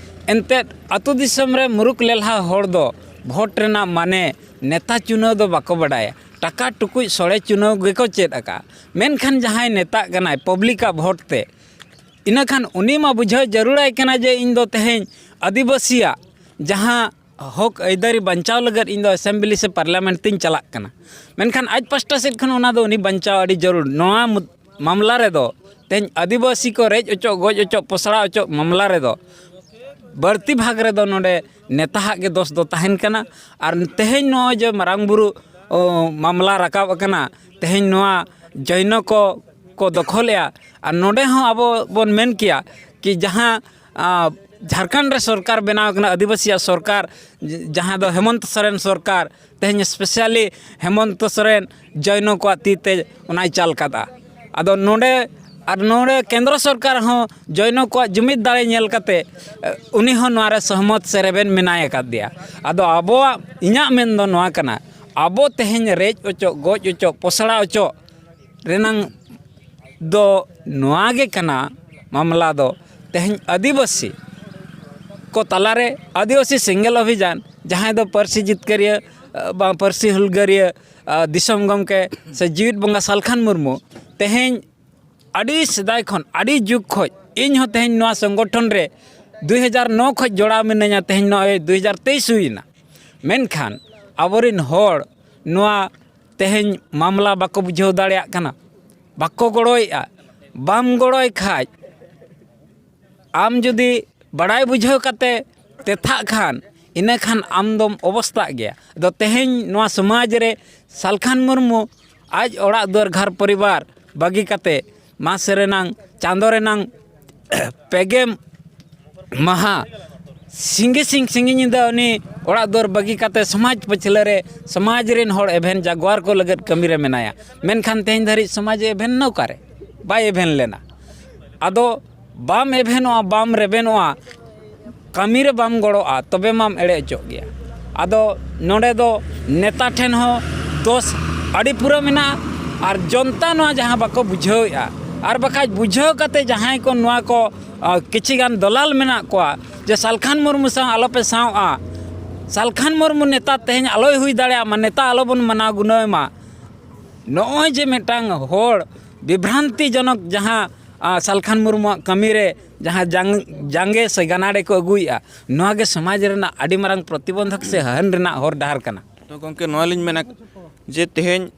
ᱮᱱᱛᱮᱫ ᱟᱹᱛᱩ ᱫᱤᱥᱚᱢ ᱨᱮ ᱢᱩᱨᱩᱠ ᱞᱮᱞᱦᱟ ᱦᱚᱲ ᱫᱚ ᱵᱷᱳᱴ ᱨᱮᱱᱟᱜ ᱢᱟᱱᱮ, ᱱᱮᱛᱟ ᱪᱩᱱᱟᱹᱣ ᱫᱚ ᱵᱟᱠᱚ ᱵᱟᱰᱟᱭᱟ᱾ ᱴᱟᱠᱟ ᱴᱩᱠᱩᱡ ᱥᱚᱲᱮ ᱪᱩᱱᱟᱹᱣ ᱜᱮᱠᱚ ᱪᱮᱫ ᱟᱠᱟᱫᱼᱟ᱾ ᱢᱮᱱᱠᱷᱟᱱ ᱡᱟᱦᱟᱸᱭ ᱱᱮᱛᱟᱜ ᱠᱟᱱᱟᱭ ᱯᱟᱵᱽᱞᱤᱠᱟᱜ ᱵᱷᱳᱴ ᱛᱮ, ᱤᱱᱟᱹᱠᱷᱟᱱ ᱩᱱᱤ ᱢᱟ ᱵᱩᱡᱷᱟᱹᱣ ᱡᱟᱹᱨᱩᱲᱟᱭ ᱠᱟᱱᱟ ᱡᱮ ᱤᱧ ᱫᱚ ᱛᱮᱦᱮᱧ ᱟᱹᱫᱤᱵᱟᱹᱥᱤᱭᱟᱜ ᱡᱟᱦᱟᱸ ᱦᱚᱠ ᱟᱹᱭᱫᱟᱹᱨᱤ ᱵᱟᱧᱪᱟᱣ ᱞᱟᱹᱜᱤᱫ ᱤᱧ ᱫᱚ ᱮᱥᱮᱢᱵᱞᱤ ᱥᱮ ᱯᱟᱨᱞᱟᱢᱮᱱᱴ ᱛᱤᱧ ᱪᱟᱞᱟᱜ ᱠᱟᱱᱟ᱾ ᱢᱮᱱᱠᱷᱟᱱ ᱟᱡ ᱯᱟᱥᱴᱟ ᱥᱮᱫ ᱠᱷᱚᱱ ᱚᱱᱟ ᱫᱚ ᱩᱱᱤ ᱵᱟᱧᱪᱟᱣ ᱟᱹᱰᱤ ᱡᱟᱹᱨᱩᱲ᱾ ᱱᱚᱣᱟ ᱢᱩᱫ- ᱢᱟᱢᱞᱟ ᱨᱮᱫᱚ ᱛᱮᱦᱮᱧ ᱟᱹᱫᱤᱵᱟᱹᱥᱤ ᱠᱚ ᱨᱮᱡ ᱚᱪᱚᱜ, ᱜᱚᱡ ᱚᱪᱚᱜ, ᱯᱚᱥᱲᱟ ᱚᱪᱚᱜ ᱢᱟᱢᱞᱟ ᱨᱮᱫᱚ ᱵᱟᱹᱲᱛᱤ ᱵᱷᱟᱜᱽ ᱨᱮᱫᱚ ᱱᱚᱰᱮ ᱱᱮᱛᱟᱦᱟᱜ ᱜᱮ ᱫᱳᱥ ᱫᱚ ᱛᱟᱦᱮᱱ ᱠᱟᱱᱟ᱾ ᱟᱨ ᱛᱮᱦᱮᱧ ᱱᱚᱜᱼᱚᱭ ᱡᱮ ᱢᱟᱨᱟᱝ ᱵᱩᱨᱩ, ᱚ, ᱢᱟᱢᱞᱟ ᱨᱟᱠᱟᱵ ᱟᱠᱟᱱᱟ, ᱛᱮᱦᱮᱧ ᱱᱚᱣᱟ ᱡᱚᱭᱱᱚ ᱠᱚ ᱠᱚ ᱫᱚᱠᱷᱚᱞᱮᱜᱼᱟ᱾ ᱟᱨ ᱱᱚᱰᱮ ᱦᱚᱸ ᱟᱵᱚ ᱵᱚᱱ ᱢᱮᱱ ᱠᱮᱭᱟ ᱠᱤ ᱡᱟᱦᱟᱸ, ᱟ, ᱡᱷᱟᱲᱠᱷᱚᱸᱰ ᱨᱮ ᱥᱚᱨᱠᱟᱨ ᱵᱮᱱᱟᱣ ᱠᱟᱱᱟ, ᱟᱹᱫᱤᱵᱟᱹᱥᱤᱭᱟᱜ ᱥᱚᱨᱠᱟᱨ, ᱡᱟᱦᱟᱸ ᱫᱚ ᱦᱮᱢᱚᱱᱛ ᱥᱚᱨᱮᱱ ᱥᱚᱨᱠᱟᱨ, ᱛᱮᱦᱮᱧ specially ᱦᱮᱢᱚᱱᱛ ᱥᱚᱨᱮᱱ ᱡᱚᱭᱱᱚ ᱠᱚᱣᱟᱜ ᱛᱤ ᱛᱮ ᱚᱱᱟᱭ ᱪᱟᱞ ᱠᱟᱫᱟ᱾ ᱟᱫᱚ ᱱᱚᱰᱮ, ᱟᱨ ᱱᱚᱰᱮ ᱠᱮᱱᱫᱨᱚ ᱥᱚᱨᱠᱟᱨ ᱦᱚᱸ ᱡᱚᱭᱱᱚ ᱠᱚᱣᱟᱜ ᱡᱩᱢᱤᱫ ᱫᱟᱲᱮ ᱧᱮᱞ ᱠᱟᱛᱮ, ᱮ, ᱩᱱᱤ ᱦᱚᱸ ᱱᱚᱣᱟ ᱨᱮ ᱥᱚᱦᱢᱚᱛ ᱥᱮ ᱨᱮᱵᱮᱱ ᱢᱮᱱᱟᱭ ᱟᱠᱟᱫᱮᱭᱟ᱾ ᱟᱫᱚ ᱟᱵᱚᱣᱟᱜ, ᱤᱧᱟᱹᱜ ᱢᱮᱱ ᱫᱚ ᱱᱚᱣᱟ ᱠᱟᱱᱟ, ᱟᱵᱚ ᱛᱮᱦᱮᱧ ᱨᱮᱡ ᱚᱪᱚᱜ, ᱜᱚᱡ ᱚᱪᱚᱜ, ᱯᱚᱥᱲᱟ ᱚᱪᱚᱜ ᱨᱮᱱᱟᱝ ᱫᱚ ᱱᱚᱣᱟ ᱜᱮ ᱠᱟᱱᱟ ᱢᱟᱢᱞᱟ ᱫᱚ, ᱛᱮᱦᱮᱧ ᱟᱹᱫᱤᱵᱟᱹᱥᱤ ᱠᱚ ᱛᱟᱞᱟᱨᱮ ᱟᱹᱫᱤᱵᱟᱹᱥᱤ ᱥᱮᱸᱜᱮᱞ ᱚᱵᱷᱤᱡᱟᱱ, ᱡᱟᱦᱟᱸᱭ ᱫᱚ ᱯᱟᱹᱨᱥᱤ ᱡᱤᱛᱠᱟᱹᱨᱤᱭᱟᱹ, ᱵᱟᱝ, ᱯᱟᱹᱨᱥᱤ ᱦᱩᱞᱜᱟᱹᱨᱤᱭᱟᱹ, ᱫᱤᱥᱚᱢ ᱜᱚᱢᱠᱮ ᱥᱮ ᱡᱤᱣᱤᱫ ᱵᱚᱸᱜᱟ ᱥᱟᱞᱠᱷᱟᱱ ᱢᱩᱨᱢᱩ, ᱛᱮᱦᱮᱧ ᱟᱹᱰᱤ ᱥᱮᱫᱟᱭ ᱠᱷᱚᱱ, ᱟᱹᱰᱤ ᱡᱩᱜᱽ ᱠᱷᱚᱱ, ᱤᱧ ᱦᱚᱸ ᱛᱮᱦᱮᱧ ᱱᱚᱣᱟ ᱥᱚᱝᱜᱚᱴᱷᱚᱱ ᱨᱮ ᱫᱩᱭ ᱦᱟᱡᱟᱨ ᱱᱚ ᱠᱷᱚᱱ ᱡᱚᱲᱟᱣ ᱢᱤᱱᱟᱹᱧᱟ, ᱛᱮᱦᱮᱧ ᱱᱚᱜᱼᱚᱭ ᱫᱩᱭ ᱦᱟᱡᱟᱨ ᱛᱮᱭᱤᱥ ᱦᱩᱭᱮᱱᱟ᱾ ᱢᱮᱱᱠᱷᱟᱱ ᱟᱵᱚᱨᱮᱱ ᱦᱚᱲ ᱱᱚᱣᱟ ᱛᱮᱦᱮᱧ ᱢᱟᱢᱞᱟ ᱵᱟᱠᱚ ᱵᱩᱡᱷᱟᱹᱣ ᱫᱟᱲᱮᱭᱟᱜ ᱠᱟᱱᱟ, ᱵᱟᱠᱚ ᱜᱚᱲᱚᱭᱮᱫᱼᱟ᱾ ᱵᱟᱢ ᱜᱚᱲᱚᱭ ᱠᱷᱟᱡ, ᱟᱢ ᱡᱩᱫᱤ ᱵᱟᱲᱟᱭ ᱵᱩᱡᱷᱟᱹᱣ ᱠᱟᱛᱮ ᱛᱮᱛᱷᱟᱜ ᱠᱷᱟᱱ, ᱤᱱᱟᱹ ᱠᱷᱟᱱ ᱟᱢ ᱫᱚᱢ ᱚᱵᱚᱥᱛᱟᱜ ᱜᱮᱭᱟ᱾ ᱟᱫᱚ ᱛᱮᱦᱮᱧ ᱱᱚᱣᱟ ᱥᱚᱢᱟᱡᱽ ᱨᱮ ᱥᱟᱞᱠᱷᱟᱱ ᱢᱩᱨᱢᱩ ᱟᱡ ᱚᱲᱟᱜ ᱫᱩᱣᱟᱹᱨ ᱜᱷᱟᱨ ᱯᱚᱨᱤᱵᱟᱨ ᱵᱟᱹᱜᱤ ᱠᱟᱛᱮ ᱢᱟᱥ ᱨᱮᱱᱟᱝ, ᱪᱟᱸᱫᱚ ᱨᱮᱱᱟᱝ ᱯᱮᱜᱮ ᱢᱟᱦᱟ ᱥᱤᱸᱜᱤ ᱥᱤᱝ ᱥᱤᱸᱜᱤ ᱧᱤᱫᱟᱹ ᱩᱱᱤ ᱚᱲᱟᱜ ᱫᱩᱣᱟᱹᱨ ᱵᱟᱹᱜᱤ ᱠᱟᱛᱮ ᱥᱚᱢᱟᱡᱽ ᱯᱟᱹᱪᱷᱞᱟᱹ ᱨᱮ, ᱥᱚᱢᱟᱡᱽ ᱨᱮᱱ ᱦᱚᱲ ᱮᱵᱷᱮᱱ ᱡᱟᱜᱣᱟᱨ ᱠᱚ ᱞᱟᱹᱜᱤᱫ ᱠᱟᱹᱢᱤ ᱨᱮ ᱢᱮᱱᱟᱭᱟ᱾ ᱢᱮᱱᱠᱷᱟᱱ ᱛᱮᱦᱮᱧ ᱫᱷᱟᱹᱨᱤᱡ ᱥᱚᱢᱟᱡᱽ ᱮ ᱮᱵᱷᱮᱱ ᱱᱟ ᱚᱠᱟᱨᱮ? ᱵᱟᱭ ᱮᱵᱷᱮᱱ ᱞᱮᱱᱟ᱾ ᱟᱫᱚ ᱵᱟᱢ ᱮᱵᱷᱮᱱᱚᱜᱼᱟ, ᱵᱟᱢ ᱨᱮᱵᱮᱱᱚᱜᱼᱟ, ᱠᱟᱹᱢᱤ ᱨᱮ ᱵᱟᱢ ᱜᱚᱲᱚᱜᱼᱟ, ᱛᱚᱵᱮ ᱢᱟᱢ ᱮᱲᱮ ᱚᱪᱚᱜ ᱜᱮᱭᱟ᱾ ᱟᱫᱚ ᱱᱚᱰᱮ ᱫᱚ ᱱᱮᱛᱟ ᱴᱷᱮᱱ ᱦᱚᱸ ᱫᱳᱥ ᱟᱹᱰᱤ ᱯᱩᱨᱟᱹ ᱢᱮᱱᱟᱜᱼᱟ, ᱟᱨ ᱡᱚᱱᱛᱟ ᱱᱚᱣᱟ ᱡᱟᱦᱟᱸ ᱵᱟᱠᱚ ᱵᱩᱡᱷᱟᱹᱣᱮᱫᱼᱟ, ᱟᱨ ᱵᱟᱠᱷᱟᱡ ᱵᱩᱡᱷᱟᱹᱣ ᱠᱟᱛᱮ ᱡᱟᱦᱟᱸᱭ ᱠᱚ ᱱᱚᱣᱟ ᱠᱚ, ᱟ, ᱠᱤᱪᱷᱤ ᱜᱟᱱ ᱫᱚᱞᱟᱞ ᱢᱮᱱᱟᱜ ᱠᱚᱣᱟ ᱡᱮ ᱥᱟᱞᱠᱷᱟᱱ ᱢᱩᱨᱢᱩ ᱥᱟᱶ ᱟᱞᱚᱯᱮ ᱥᱟᱶᱼᱟ, ᱥᱟᱞᱠᱷᱟᱱ ᱢᱩᱨᱢᱩ ᱱᱮᱛᱟ ᱛᱮᱦᱮᱧ ᱟᱞᱚᱭ ᱦᱩᱭ ᱫᱟᱲᱮᱭᱟᱜ ᱢᱟ, ᱱᱮᱛᱟ ᱟᱞᱚᱵᱚᱱ ᱢᱟᱱᱟᱣ ᱜᱩᱱᱟᱹᱣ ᱢᱟ, ᱱᱚᱜᱼᱚᱭ ᱡᱮ ᱢᱤᱫᱴᱟᱝ ᱦᱚᱲ ᱵᱤᱵᱷᱨᱟᱱᱛᱤᱡᱚᱱᱚᱠ ᱡᱟᱦᱟᱸ, ᱟ, ᱥᱟᱞᱠᱷᱟᱱ ᱢᱩᱨᱢᱩᱣᱟᱜ ᱠᱟᱹᱢᱤ ᱨᱮ ᱡᱟᱦᱟᱸ ᱡᱟᱝ-, ᱡᱟᱸᱜᱮ ᱥᱮ ᱜᱟᱱᱟᱰᱮ ᱠᱚ ᱟᱹᱜᱩᱭᱮᱫᱼᱟ, ᱱᱚᱣᱟ ᱜᱮ ᱥᱚᱢᱟᱡᱽ ᱨᱮᱱᱟᱜ ᱟᱹᱰᱤ ᱢᱟᱨᱟᱝ ᱯᱨᱚᱛᱤᱵᱚᱱᱫᱷᱚᱠ ᱥᱮ ᱦᱟᱹᱱ ᱨᱮᱱᱟᱜ ᱦᱚᱨ ᱰᱟᱦᱟᱨ ᱠᱟᱱᱟ᱾ ᱛᱚ ᱜᱚᱢᱠᱮ, ᱱᱚᱣᱟ ᱞᱤᱧ ᱢᱮᱱᱟ ᱡᱮ ᱛᱮᱦᱮᱧ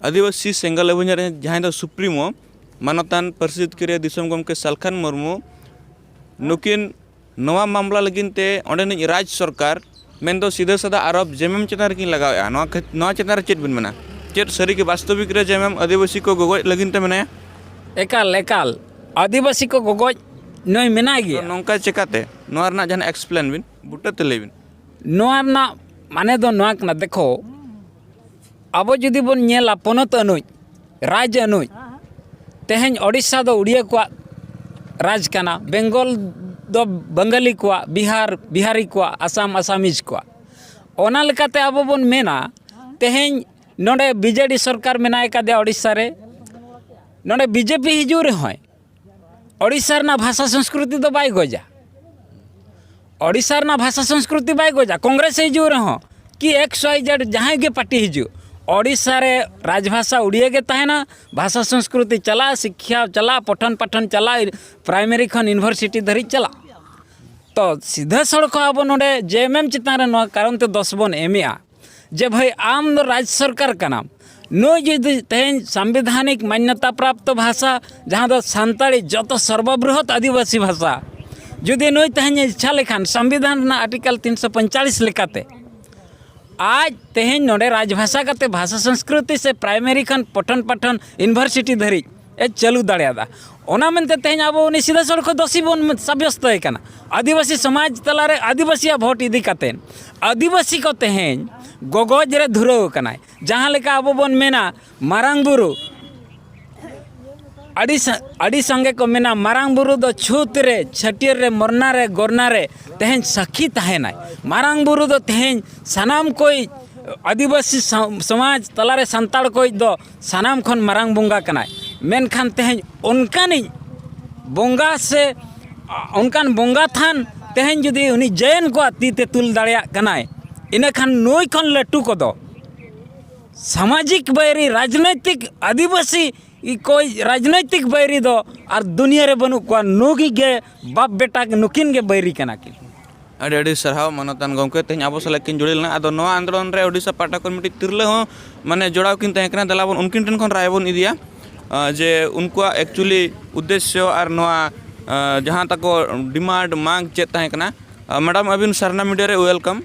ᱟᱹᱫᱤᱵᱟᱹᱥᱤ ᱥᱮᱸᱜᱮᱞ ᱚᱵᱷᱤᱡᱟᱱ ᱨᱮ ᱡᱟᱦᱟᱸᱭ ᱫᱚ ᱥᱩᱯᱨᱤᱢᱳ, ᱢᱟᱱᱚᱛᱟᱱ ᱯᱟᱹᱨᱥᱤ ᱡᱤᱛᱠᱟᱹᱨᱤᱭᱟᱹ ᱫᱤᱥᱚᱢ ᱜᱚᱢᱠᱮ ᱥᱟᱞᱠᱷᱟᱱ ᱢᱩᱨᱢᱩ, ᱱᱩᱠᱤᱱ ᱱᱚᱣᱟ ᱢᱟᱢᱞᱟ ᱞᱟᱹᱜᱤᱫ ᱛᱮ ᱚᱸᱰᱮᱱᱤᱡ ᱨᱟᱡᱽ ᱥᱚᱨᱠᱟᱨ ᱢᱮᱱᱫᱚ ᱥᱤᱫᱷᱟᱹ ᱥᱟᱫᱟ ᱟᱨᱳᱯ ᱡᱮᱢᱮᱢ ᱪᱮᱛᱟᱱ ᱨᱮᱠᱤᱱ ᱞᱟᱜᱟᱣᱮᱫᱼᱟ᱾ ᱱᱚᱣᱟ ᱠᱷᱟᱹᱛ-, ᱱᱚᱣᱟ ᱪᱮᱛᱟᱱ ᱨᱮ ᱪᱮᱫ ᱵᱤᱱ ᱢᱮᱱᱟ? ᱪᱮᱫ ᱥᱟᱹᱨᱤ ᱜᱮ ᱵᱟᱥᱛᱚᱵᱤᱠ ᱨᱮ ᱡᱮᱢᱮᱢ ᱟᱹᱫᱤᱵᱟᱹᱥᱤ ᱠᱚ ᱜᱚᱜᱚᱡ ᱞᱟᱹᱜᱤᱫ ᱛᱮ ᱢᱮᱱᱟᱭᱟ? ᱮᱠᱟᱞ, ᱮᱠᱟᱞ᱾ ᱟᱹᱫᱤᱵᱟᱹᱥᱤ ᱠᱚ ᱜᱚᱜᱚᱡ ᱱᱩᱭ ᱢᱮᱱᱟᱭ ᱜᱮᱭᱟ᱾ ᱱᱚᱝᱠᱟ ᱪᱮᱠᱟᱛᱮ? ᱱᱚᱣᱟ ᱨᱮᱱᱟᱜ ᱡᱟᱦᱟᱱ explain ᱵᱤᱱ, ᱵᱩᱴᱟᱹ ᱛᱮ ᱞᱟᱹᱭ ᱵᱤᱱ᱾ ᱱᱚᱣᱟ ᱨᱮᱱᱟᱜ ᱢᱟᱱᱮ ᱫᱚ ᱱᱚᱣᱟ ᱠᱟᱱᱟ, ᱫᱮᱠᱷᱚ, ᱟᱵᱚ ᱡᱩᱫᱤ ᱵᱚᱱ ᱧᱮᱞᱟ ᱯᱚᱱᱚᱛ ᱟᱹᱱᱩᱡ, ᱨᱟᱡᱽ ᱟᱹᱱᱩᱡ, ᱛᱮᱦᱮᱧ ᱳᱰᱤᱥᱟ ᱫᱚ ᱩᱲᱤᱭᱟᱹ ᱠᱚᱣᱟᱜ ᱨᱟᱡᱽ ᱠᱟᱱᱟ, ᱵᱮᱝᱜᱚᱞ ᱫᱚ ᱵᱟᱝᱜᱟᱞᱤ ᱠᱚᱣᱟᱜ, ᱵᱤᱦᱟᱨ ᱵᱤᱦᱟᱨᱤ ᱠᱚᱣᱟᱜ, ᱟᱥᱟᱢ ᱟᱥᱟᱢᱤᱡᱽ ᱠᱚᱣᱟᱜ᱾ ᱚᱱᱟ ᱞᱮᱠᱟᱛᱮ ᱟᱵᱚ ᱵᱚᱱ ᱢᱮᱱᱟ, ᱛᱮᱦᱮᱧ ᱱᱚᱰᱮ ᱵᱤᱡᱮᱰᱤ ᱥᱚᱨᱠᱟᱨ ᱢᱮᱱᱟᱭ ᱠᱟᱫᱮᱭᱟ ᱳᱰᱤᱥᱟ ᱨᱮ, ᱱᱚᱰᱮ ᱵᱤᱡᱮᱯᱤ ᱦᱤᱡᱩᱜ ᱨᱮᱦᱚᱸᱭ ᱳᱰᱤᱥᱟ ᱨᱮᱱᱟᱜ ᱵᱷᱟᱥᱟ ᱥᱚᱸᱥᱠᱨᱤᱛᱤ ᱫᱚ ᱵᱟᱭ ᱜᱚᱡᱟ᱾ ᱳᱰᱤᱥᱟ ᱨᱮᱱᱟᱜ ᱵᱷᱟᱥᱟ ᱥᱚᱸᱥᱠᱨᱤᱛᱤ ᱵᱟᱭ ᱜᱚᱡᱟ᱾ ᱠᱚᱝᱜᱨᱮᱥ ᱦᱤᱡᱩᱜ ᱨᱮᱦᱚᱸ, ᱠᱤ ᱮᱠᱥ ᱣᱟᱭ ᱡᱮᱰ ᱡᱟᱦᱟᱸᱭ ᱜᱮ ᱯᱟᱨᱴᱤ ᱦᱤᱡᱩᱜ, ᱳᱰᱤᱥᱟ ᱨᱮ ᱨᱟᱡᱽᱵᱷᱟᱥᱟ ᱩᱲᱤᱭᱟᱹ ᱜᱮ ᱛᱟᱦᱮᱱᱟ᱾ ᱵᱷᱟᱥᱟ ᱥᱚᱸᱥᱠᱨᱤᱛᱤ ᱪᱟᱞᱟᱜᱼᱟ, ᱥᱤᱠᱠᱷᱟ ᱪᱟᱞᱟᱜᱼᱟ, ᱯᱚᱴᱷᱚᱱ ᱯᱟᱴᱷᱚᱱ ᱪᱟᱞᱟᱜᱼᱟ, ᱯᱨᱟᱭᱢᱟᱨᱤ ᱠᱷᱚᱱ ᱤᱭᱩᱱᱤᱵᱷᱟᱨᱥᱤᱴᱤ ᱫᱷᱟᱹᱨᱤᱡ ᱪᱟᱞᱟᱜᱼᱟ᱾ ᱛᱚ ᱥᱤᱫᱷᱟᱹ ᱥᱚᱲᱚᱠ ᱦᱚᱸ ᱟᱵᱚ ᱱᱚᱰᱮ ᱡᱮ ᱮᱢ ᱮᱢ ᱪᱮᱛᱟᱱ ᱨᱮ ᱱᱚᱣᱟ ᱠᱟᱨᱚᱱ ᱛᱮ ᱫᱚᱥ ᱵᱚᱱ ᱮᱢᱮᱜᱼᱟ ᱡᱮ ᱵᱷᱟᱹᱭ, ᱟᱢ ᱫᱚ ᱨᱟᱡᱽ ᱥᱚᱨᱠᱟᱨ ᱠᱟᱱᱟᱢ, ᱱᱩᱭ ᱡᱩᱫᱤ ᱛᱮᱦᱮᱧ ᱥᱟᱝᱵᱤᱫᱷᱟᱱᱤᱠ ᱢᱟᱱᱱᱚᱛᱟ ᱯᱨᱟᱯᱛᱚ ᱵᱷᱟᱥᱟ, ᱡᱟᱦᱟᱸ ᱫᱚ ᱥᱟᱱᱛᱟᱲᱤ ᱡᱚᱛᱚ ᱥᱚᱨᱵᱚᱵᱨᱤᱦᱚᱛ ᱟᱹᱫᱤᱵᱟᱹᱥᱤ ᱵᱷᱟᱥᱟ, ᱡᱩᱫᱤ ᱱᱩᱭ ᱛᱮᱦᱮᱧ ᱮ ᱤᱪᱪᱷᱟ ᱞᱮᱠᱷᱟᱱ ᱥᱚᱝᱵᱤᱫᱷᱟᱱ ᱨᱮᱱᱟᱜ ᱟᱨᱴᱤᱠᱮᱞ ᱛᱤᱱᱥᱚ ᱯᱚᱧᱪᱟᱞᱤᱥ ᱞᱮᱠᱟᱛᱮ ᱟᱡ ᱛᱮᱦᱮᱧ ᱱᱚᱰᱮ ᱨᱟᱡᱽᱵᱷᱟᱥᱟ ᱠᱟᱛᱮ ᱵᱷᱟᱥᱟ ᱥᱚᱸᱥᱠᱨᱤᱛᱤ ᱥᱮ ᱯᱨᱟᱭᱢᱟᱨᱤ ᱠᱷᱚᱱ ᱯᱚᱴᱷᱚᱱ ᱯᱟᱴᱷᱚᱱ ᱤᱭᱩᱱᱤᱵᱷᱟᱨᱥᱤᱴᱤ ᱫᱷᱟᱹᱨᱤᱡ ᱮ ᱪᱟᱹᱞᱩ ᱫᱟᱲᱮᱭᱟᱫᱟ᱾ ᱚᱱᱟ ᱢᱮᱱᱛᱮ ᱛᱮᱦᱮᱧ ᱟᱵᱚ ᱩᱱᱤ ᱥᱤᱫᱷᱟᱹ ᱥᱚᱲᱚᱠ ᱫᱚᱥᱤ ᱵᱚᱱ ᱥᱟᱵᱭᱚᱥᱛᱚᱭᱮ ᱠᱟᱱᱟ᱾ ᱟᱹᱫᱤᱵᱟᱹᱥᱤ ᱥᱚᱢᱟᱡᱽ ᱛᱟᱞᱟᱨᱮ ᱟᱹᱫᱤᱵᱟᱹᱥᱤᱭᱟᱜ ᱵᱷᱳᱴ ᱤᱫᱤ ᱠᱟᱛᱮ ᱟᱹᱫᱤᱵᱟᱹᱥᱤ ᱠᱚ ᱛᱮᱦᱮᱧ ᱜᱚᱜᱚᱡ ᱨᱮ ᱫᱷᱩᱨᱟᱹᱣ ᱟᱠᱟᱱᱟᱭ᱾ ᱡᱟᱦᱟᱸ ᱞᱮᱠᱟ ᱟᱵᱚ ᱵᱚᱱ ᱢᱮᱱᱟ, ᱢᱟᱨᱟᱝ ᱵᱩᱨᱩ, ᱟᱹᱰᱤ ᱥᱟ-, ᱟᱹᱰᱤ ᱥᱟᱸᱜᱮ ᱠᱚ ᱢᱮᱱᱟ, ᱢᱟᱨᱟᱝ ᱵᱩᱨᱩ ᱫᱚ ᱪᱷᱩᱛ ᱨᱮ, ᱪᱷᱟᱹᱴᱭᱟᱹᱨ ᱨᱮ, ᱢᱚᱨᱱᱟ ᱨᱮ, ᱜᱚᱨᱱᱟ ᱨᱮ ᱛᱮᱦᱮᱧ ᱥᱟᱹᱠᱷᱤ ᱛᱟᱦᱮᱱᱟᱭ᱾ ᱢᱟᱨᱟᱝ ᱵᱩᱨᱩ ᱫᱚ ᱛᱮᱦᱮᱧ ᱥᱟᱱᱟᱢ ᱠᱚᱭ ᱟᱹᱫᱤᱵᱟᱹᱥᱤ ᱥᱟᱶ-, ᱥᱚᱢᱟᱡᱽ ᱛᱟᱞᱟᱨᱮ ᱥᱟᱱᱛᱟᱲ ᱠᱚᱭ ᱫᱚ ᱥᱟᱱᱟᱢ ᱠᱷᱚᱱ ᱢᱟᱨᱟᱝ ᱵᱚᱸᱜᱟ ᱠᱟᱱᱟᱭ᱾ ᱢᱮᱱᱠᱷᱟᱱ ᱛᱮᱦᱮᱧ ᱚᱱᱠᱟᱱᱤᱡ ᱵᱚᱸᱜᱟ ᱥᱮ ᱚᱱᱠᱟᱱ ᱵᱚᱸᱜᱟ ᱛᱷᱟᱱ ᱛᱮᱦᱮᱧ ᱡᱩᱫᱤ ᱩᱱᱤ ᱡᱮᱱ ᱠᱚᱣᱟᱜ ᱛᱤ ᱛᱮ ᱛᱩᱞ ᱫᱟᱲᱮᱭᱟᱜ ᱠᱟᱱᱟᱭ, ᱤᱱᱟᱹᱠᱷᱟᱱ ᱱᱩᱭ ᱠᱷᱚᱱ ᱞᱟᱹᱴᱩ ᱠᱚᱫᱚ ᱥᱟᱢᱟᱡᱤᱠ ᱵᱟᱹᱭᱨᱤ, ᱨᱟᱡᱽᱱᱳᱭᱛᱤᱠ ᱟᱹᱫᱤᱵᱟᱹᱥᱤ ᱠᱚ ᱨᱟᱡᱽᱱᱳᱭᱛᱤᱠ ᱵᱟᱹᱭᱨᱤ ᱫᱚ ᱟᱨ ᱫᱩᱱᱤᱭᱟᱹ ᱨᱮ ᱵᱟᱹᱱᱩᱜ ᱠᱚᱣᱟ᱾ ᱱᱩᱠᱤᱱ ᱜᱮ ᱵᱟᱯ ᱵᱮᱴᱟ ᱱᱩᱠᱤᱱ ᱜᱮ ᱵᱟᱹᱭᱨᱤ ᱠᱟᱱᱟ ᱠᱤᱱ᱾ ᱟᱹᱰᱤ ᱟᱹᱰᱤ ᱥᱟᱨᱦᱟᱣ ᱢᱟᱱᱚᱛᱟᱱ ᱜᱚᱢᱠᱮ, ᱛᱮᱦᱮᱧ ᱟᱵᱚ ᱥᱟᱞᱟᱜ ᱠᱤᱱ ᱡᱩᱲᱤ ᱞᱮᱱᱟ᱾ ᱟᱫᱚ ᱱᱚᱣᱟ ᱟᱱᱫᱳᱞᱚᱱ ᱨᱮ ᱳᱰᱤᱥᱟ ᱯᱟᱦᱴᱟ ᱠᱷᱚᱱ ᱢᱤᱫᱴᱤᱡ ᱛᱤᱨᱞᱟᱹ ᱦᱚᱸ ᱢᱟᱱᱮ ᱡᱚᱲᱟᱣ ᱠᱤᱱ ᱛᱟᱦᱮᱸ ᱠᱟᱱᱟ᱾ ᱫᱮᱞᱟ ᱵᱚᱱ ᱩᱱᱠᱤᱱ ᱴᱷᱮᱱ ᱠᱷᱚᱱ ᱨᱟᱭ ᱵᱚᱱ ᱤᱫᱤᱭᱟ, ᱟᱸ, ᱡᱮ ᱩᱱᱠᱩᱣᱟᱜ actually ᱩᱫᱽᱫᱮᱥᱥᱚ ᱟᱨ ᱱᱚᱣᱟ, ᱟᱸ, ᱡᱟᱦᱟᱸ ᱛᱟᱠᱚ demand ᱢᱟᱜᱽ ᱪᱮᱫ ᱛᱟᱦᱮᱸ ᱠᱟᱱᱟ᱾ ᱟᱸ, madam, ᱟᱹᱵᱤᱱ ᱥᱟᱨᱱᱟ media ᱨᱮ welcome᱾